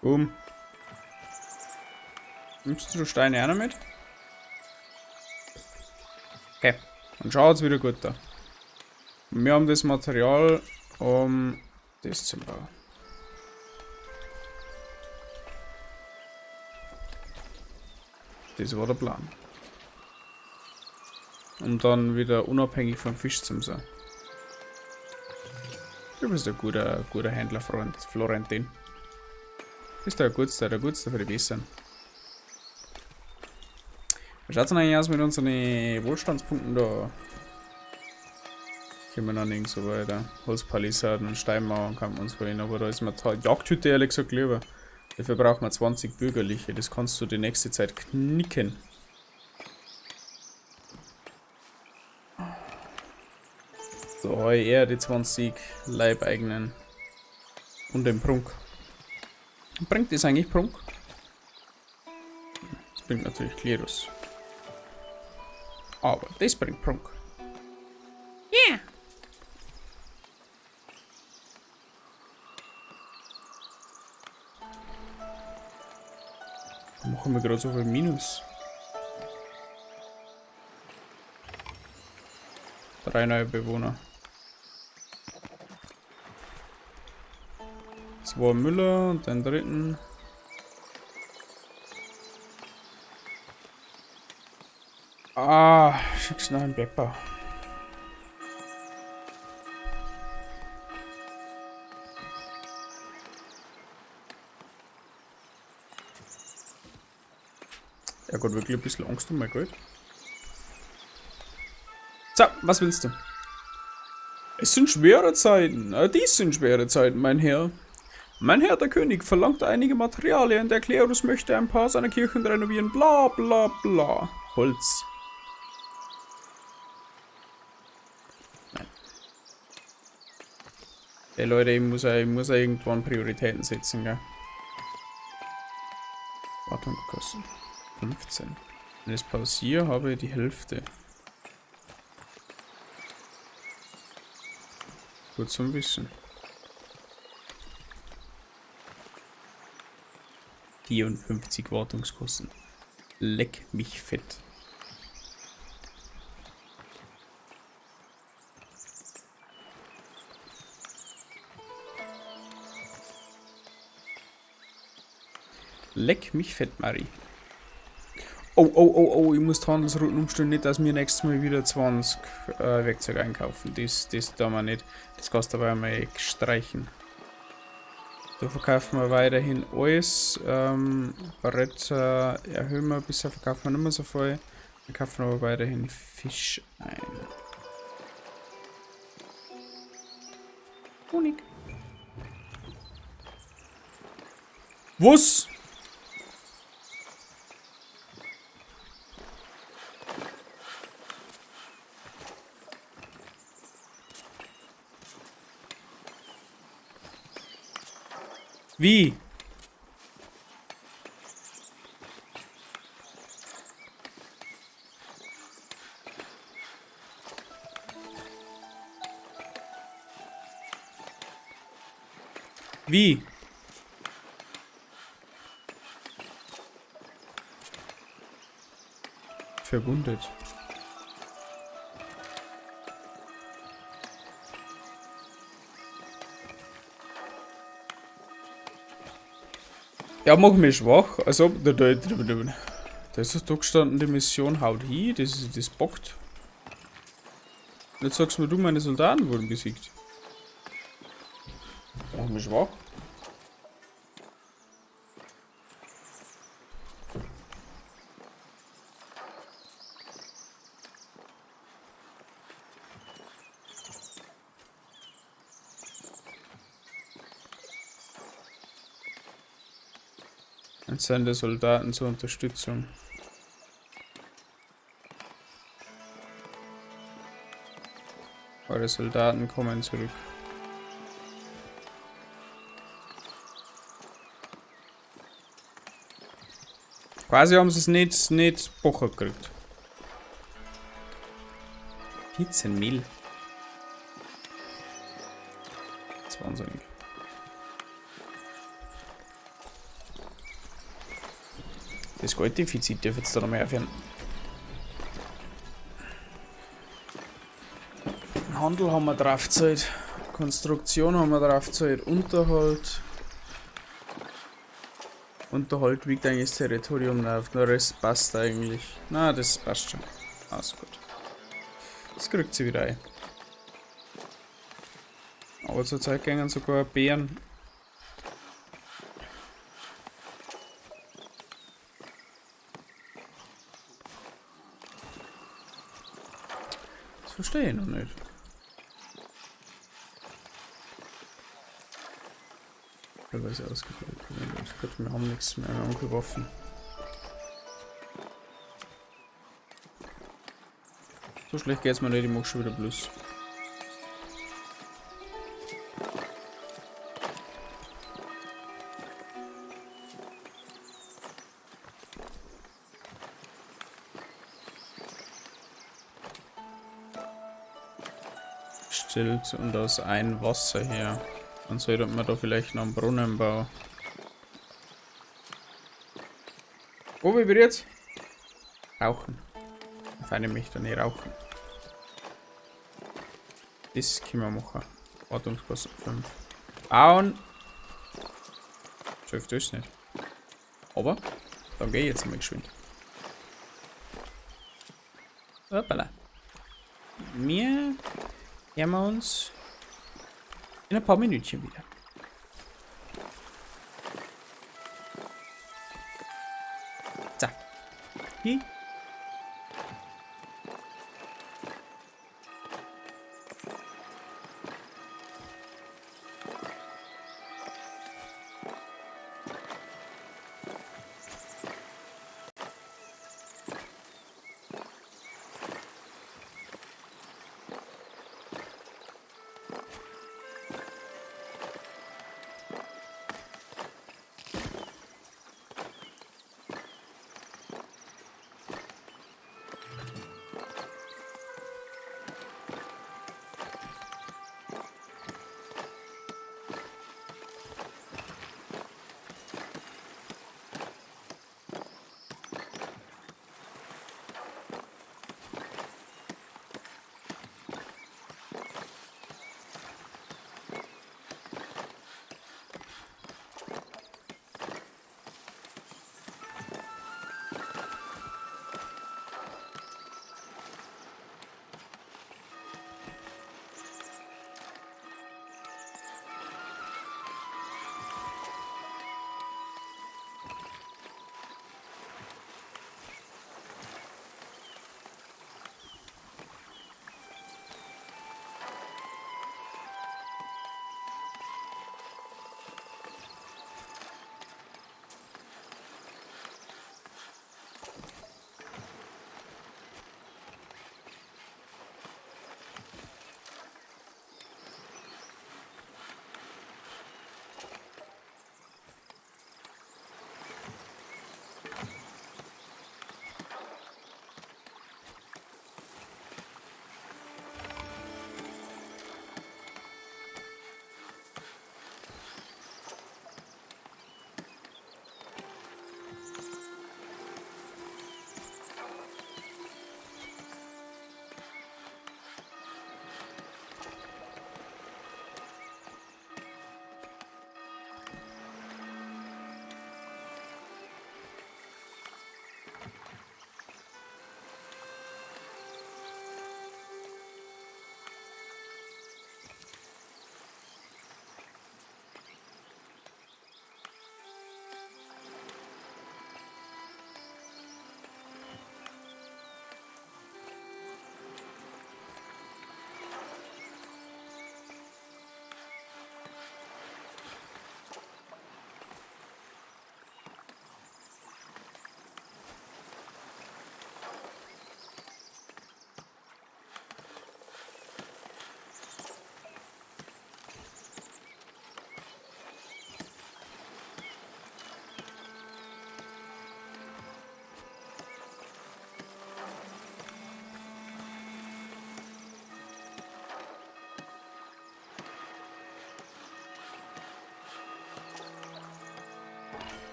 [SPEAKER 1] Boom. Nimmst du Steine auch noch mit? Okay. Dann schaut's wieder gut da. Wir haben das Material, um das zu bauen. Das war der Plan. Um dann wieder unabhängig vom Fisch zu sein. Du bist ein guter Händlerfreund, Florentin. Bist der Gutste, der Gutste für die Besseren. Wie schaut's denn eigentlich aus mit unseren Wohlstandspunkten da? Können wir noch nirgends so weiter. Holzpalisaden und Steinmauern kann man uns holen, aber da ist mir die Jagdhütte ehrlich gesagt lieber. Dafür braucht man 20 Bürgerliche, das kannst du die nächste Zeit knicken. So, habe ich eher die 20 Leibeigenen. Und den Prunk. Bringt das eigentlich Prunk? Das bringt natürlich Klerus. Aber das bringt Prunk.
[SPEAKER 2] Yeah.
[SPEAKER 1] Machen wir gerade so viel Minus. 3 neue Bewohner. 2 Müller und den dritten. Ah, schick's nach dem Bergbau. Er hat wirklich ein bisschen Angst um mein Geld. So, was willst du? Es sind schwere Zeiten. Dies sind schwere Zeiten, mein Herr. Mein Herr, der König, verlangt einige Materialien. Der Klerus möchte ein paar seiner Kirchen renovieren. Bla bla bla. Holz. Nein. Ey Leute, ich muss ja irgendwann Prioritäten setzen, gell? Wartungskosten. 15. Wenn ich es pausiere, habe ich die Hälfte. Gut zum Wissen. 54 Wartungskosten. Leck mich fett. Leck mich fett, Marie. Oh, oh, oh, oh, ich muss die Handelsrouten umstellen, nicht, dass wir nächstes Mal wieder 20 Werkzeuge einkaufen. Das tun wir nicht. Das kannst du aber einmal streichen. Da verkaufen wir weiterhin alles. Bretter erhöhen wir, bisher verkaufen wir nicht mehr so viel. Wir kaufen aber weiterhin Fisch ein. Honig. Was? Wie? Wie? Verwundet. Ja, mach mich schwach. Also, da ist doch da gestanden, die Mission haut hin, das bockt. Jetzt sagst du mir, du, meine Soldaten wurden besiegt. Mach mich schwach. Entsende Soldaten zur Unterstützung. Eure Soldaten kommen zurück. Quasi haben sie es nicht Bocher gekriegt. 14 Mil. Das ist wahnsinnig. Das Golddefizit darf jetzt da noch mehr aufhören. Handel haben wir draufgezahlt. Konstruktion haben wir draufgezahlt. Unterhalt. Unterhalt wiegt eigentlich das Territorium auf. Der Rest passt eigentlich. Na, das passt schon. Alles gut. Das kriegt sie wieder ein. Aber zurzeit gingen sogar Bären. Das verstehe ich noch nicht. Teilweise ausgebaut. Gut, wir haben nichts mehr angeworfen. So schlecht geht's mir nicht, ich mach schon wieder Plus. Stellt und aus ein Wasser her. Dann sollte man da vielleicht noch einen Brunnen bauen. Wo wie wird jetzt? Rauchen. Feine möchte nicht rauchen. Das können wir machen. Wartungskosten 5. Bauen! 12 ist nicht. Aber dann gehe ich jetzt mal geschwind. Hoppala. Wir hören wir uns in ein paar Minütchen wieder. So. Hier.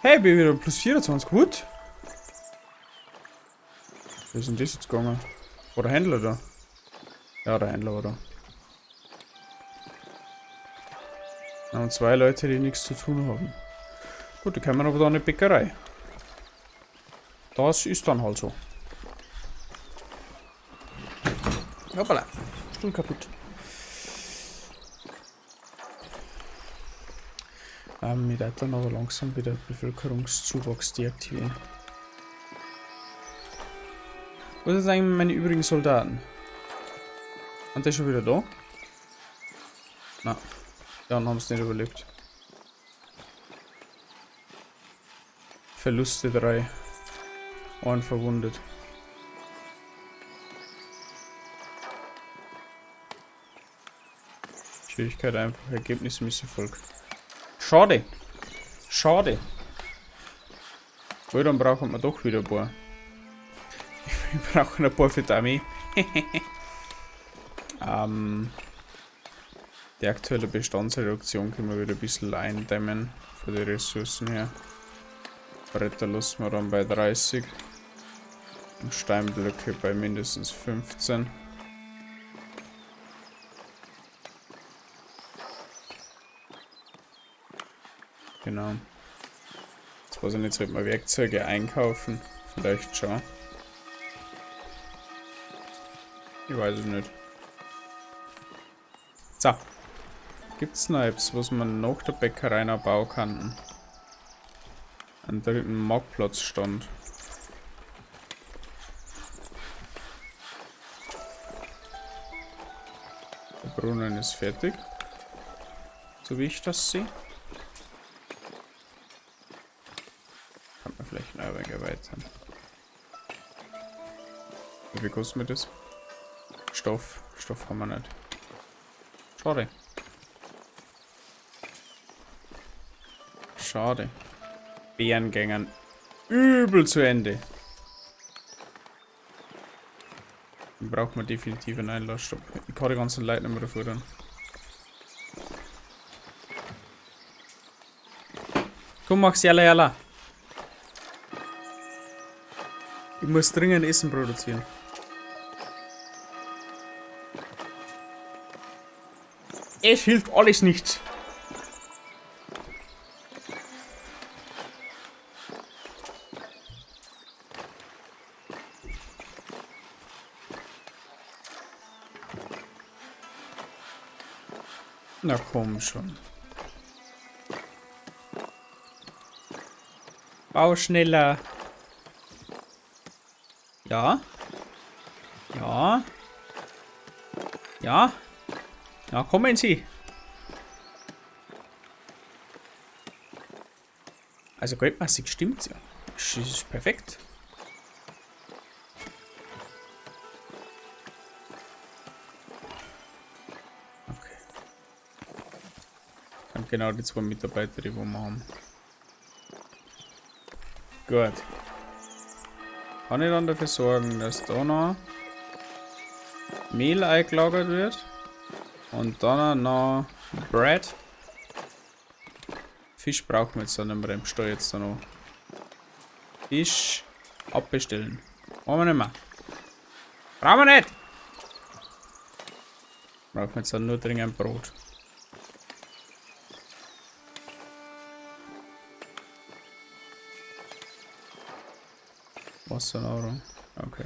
[SPEAKER 1] Hey, bin wieder plus 24. Gut. Wie ist denn das jetzt gegangen? War der Händler da? Ja, der Händler war da. Wir haben zwei Leute, die nichts zu tun haben. Gut, die kommen aber da in die Bäckerei. Das ist dann halt so. Hoppala, Stuhl kaputt. Ich werde dann aber langsam wieder Bevölkerungszuwachs deaktivieren. Wo sind eigentlich meine übrigen Soldaten? Sind die schon wieder da? Na, dann haben sie nicht überlebt. Verluste 3. Ein verwundet. Schwierigkeit einfach, Ergebnis Misserfolg. Schade. Schade. Wohl, dann brauchen wir doch wieder ein paar. Wir brauchen ein paar für die Armee. Die aktuelle Bestandsreduktion können wir wieder ein bisschen eindämmen von den Ressourcen her. Bretter lassen wir dann bei 30. Und Steinblöcke bei mindestens 15. Genau. Jetzt weiß ich nicht, sollte man Werkzeuge einkaufen? Vielleicht schon. Ich weiß es nicht. So. Gibt's noch etwas, was man nach der Bäckerei noch bauen kann? Einen dritten Marktplatzstand. Der Brunnen ist fertig. So wie ich das sehe. Kann man vielleicht noch ein wenig erweitern. Wie viel kostet mir das? Stoff. Stoff haben wir nicht. Schade. Schade. Bärengängern übel zu Ende. Dann braucht man definitiv einen Einlassstopp. Ich kann die ganzen Leute nicht mehr dafür. Komm, Max, jalla, jalla. Ich muss dringend Essen produzieren. Es hilft alles nichts. Na komm schon. Bau schneller. Ja. Ja. Ja. Ja, kommen Sie. Also geldmäßig stimmt's ja. Das ist perfekt. Okay. Dann genau die 2 Mitarbeiter, die wir haben. Gut. Kann ich dann dafür sorgen, dass da noch Mehl eingelagert wird? Und dann noch Bread. Fisch brauchen wir jetzt dann nicht mehr im Stall jetzt da noch. Fisch abbestellen. Brauchen wir nicht mehr. Brauchen wir nicht! Brauchen wir jetzt dann nur dringend Brot. Wassernahrung. Okay.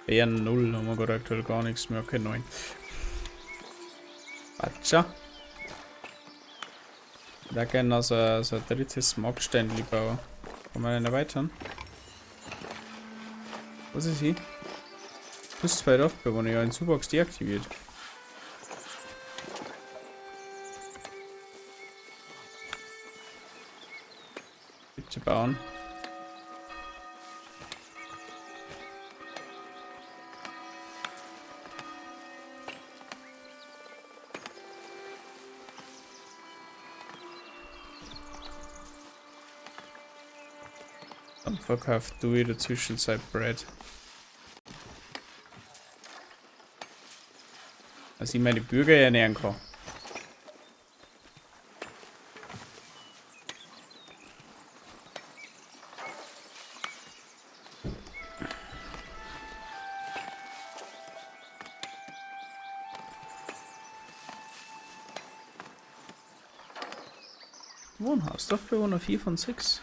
[SPEAKER 1] Bären 0 haben wir gerade aktuell gar nichts mehr. Okay, 9. Patscha. Da gerne noch so ein drittes Marktständli bauen. Kann man den erweitern? Was ist hier? Plus 2 Dorfbewohner, ja, in Zuwachs deaktiviert. Bitte bauen. Dann verkauft du in der Zwischenzeit Bread. Dass ich meine Bürger ernähren kann. Wohnhaus. Dorfbewohner 4 von 6.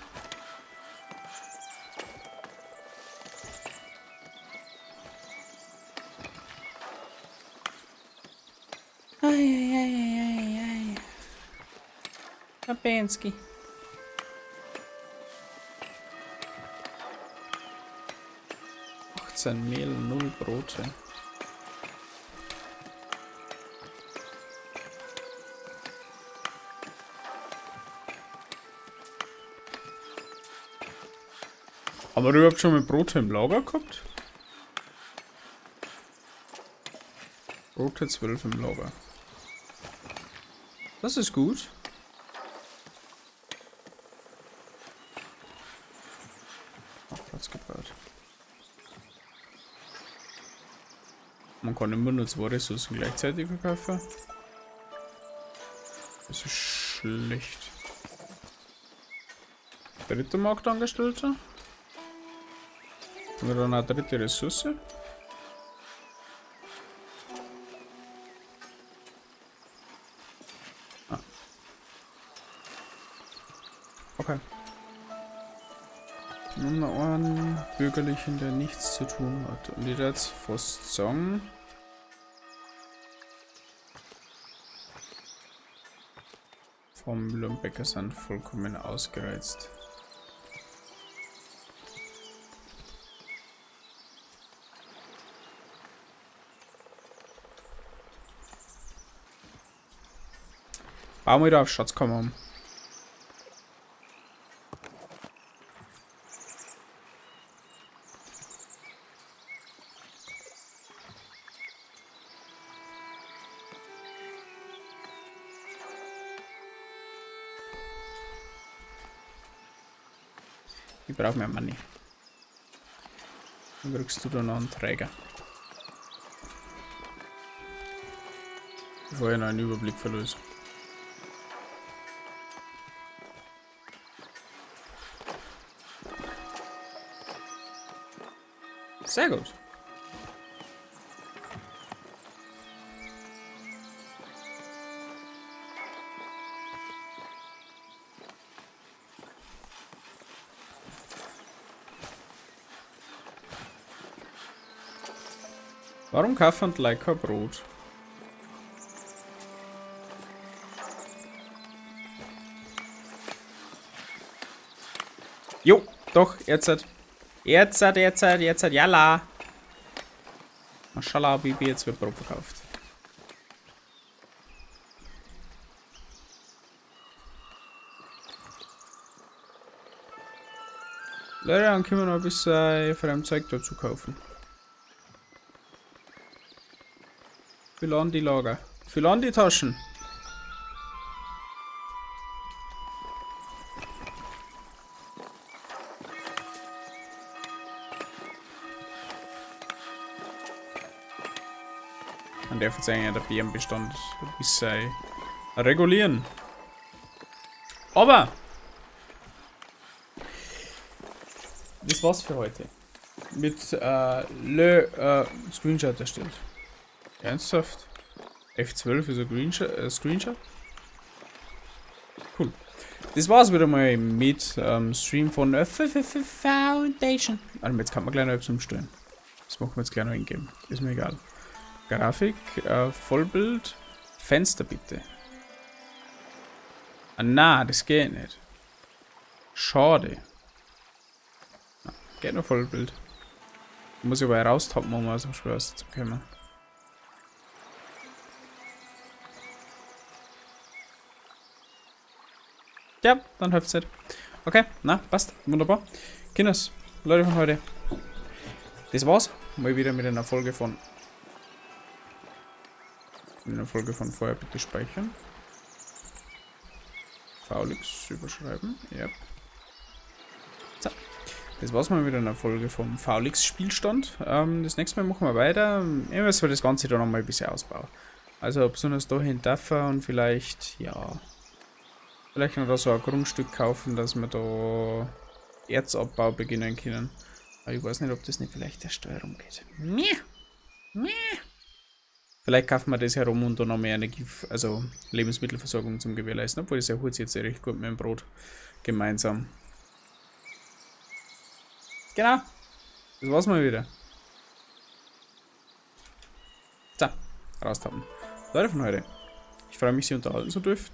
[SPEAKER 1] Eieieiei. Babensky. 18 Mehl, 0 Brote. Haben wir überhaupt schon mal Brote im Lager gehabt? Brote 12 im Lager. Das ist gut. Auch Platz gebaut. Man kann immer nur 2 Ressourcen gleichzeitig verkaufen. Das ist schlecht. Dritter Marktangestellter. Haben wir dann eine dritte Ressource? Ah. Okay. Nun einen Bürgerlichen, der nichts zu tun hat. Und ich jetzt fast sagen, vom Müller und Bäcker sind vollkommen ausgereizt. Bauen wir da auf Schatzkammer um. Ich brauche mehr Money. Dann kriegst du da noch einen Träger. Bevor ich noch einen Überblick verlöse. Sehr gut. Warum kaufen die Leute kein Brot? Jo, doch, jetzt hat. Jetzt hat, jetzt hat, jetzt hat, jalla. Mashallah, Bibi, jetzt wird Brot verkauft. Leute, dann können wir noch ein bisschen von dem Zeug dazu kaufen. Füll an die Lager. Füll an die Taschen. Man darf jetzt eigentlich der Bärenbestand ein bisschen regulieren. Aber das war's für heute. Mit Screenshot erstellt. Ernsthaft? F12 ist ein Screenshot? Cool. Das war's wieder mal mit Stream von Foundation. Warte mal, jetzt kann man gleich noch etwas umstellen. Das machen wir jetzt gleich noch in-game. Ist mir egal. Grafik, Vollbild, Fenster bitte. Ah, na, das geht nicht. Schade. Na, geht nur Vollbild. Muss ich aber raustappen, um aus dem Spiel rauszukommen. Ja, dann hilft's nicht. Okay, na, passt. Wunderbar. Kinders, Leute von heute. Das war's. Mal wieder mit einer Folge von. Mit einer Folge von vorher bitte speichern. Faulix überschreiben. Yep. So. Das war's mal wieder in einer Folge vom Faulix Spielstand. Das nächste Mal machen wir weiter. Ich muss das Ganze da nochmal ein bisschen ausbauen. Also besonders dahin darf und vielleicht, ja. Vielleicht noch da so ein Grundstück kaufen, dass wir da Erzabbau beginnen können. Aber ich weiß nicht, ob das nicht vielleicht der Steuerung geht. Meh. Meh. Vielleicht kaufen wir das herum und dann noch mehr Energie, also Lebensmittelversorgung zum Gewährleisten. Obwohl, das erholt sich jetzt recht gut mit dem Brot gemeinsam. Genau. Das war's mal wieder. So, raustappen. Leute von heute. Ich freue mich, Sie unterhalten zu dürfen.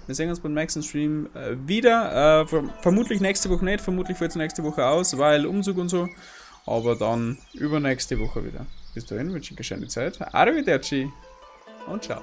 [SPEAKER 1] Wir sehen uns beim nächsten Stream wieder. Vermutlich nächste Woche nicht, vermutlich fällt es nächste Woche aus, weil Umzug und so. Aber dann übernächste Woche wieder. Bis dahin wünsche ich eine schöne Zeit. Arrivederci und ciao.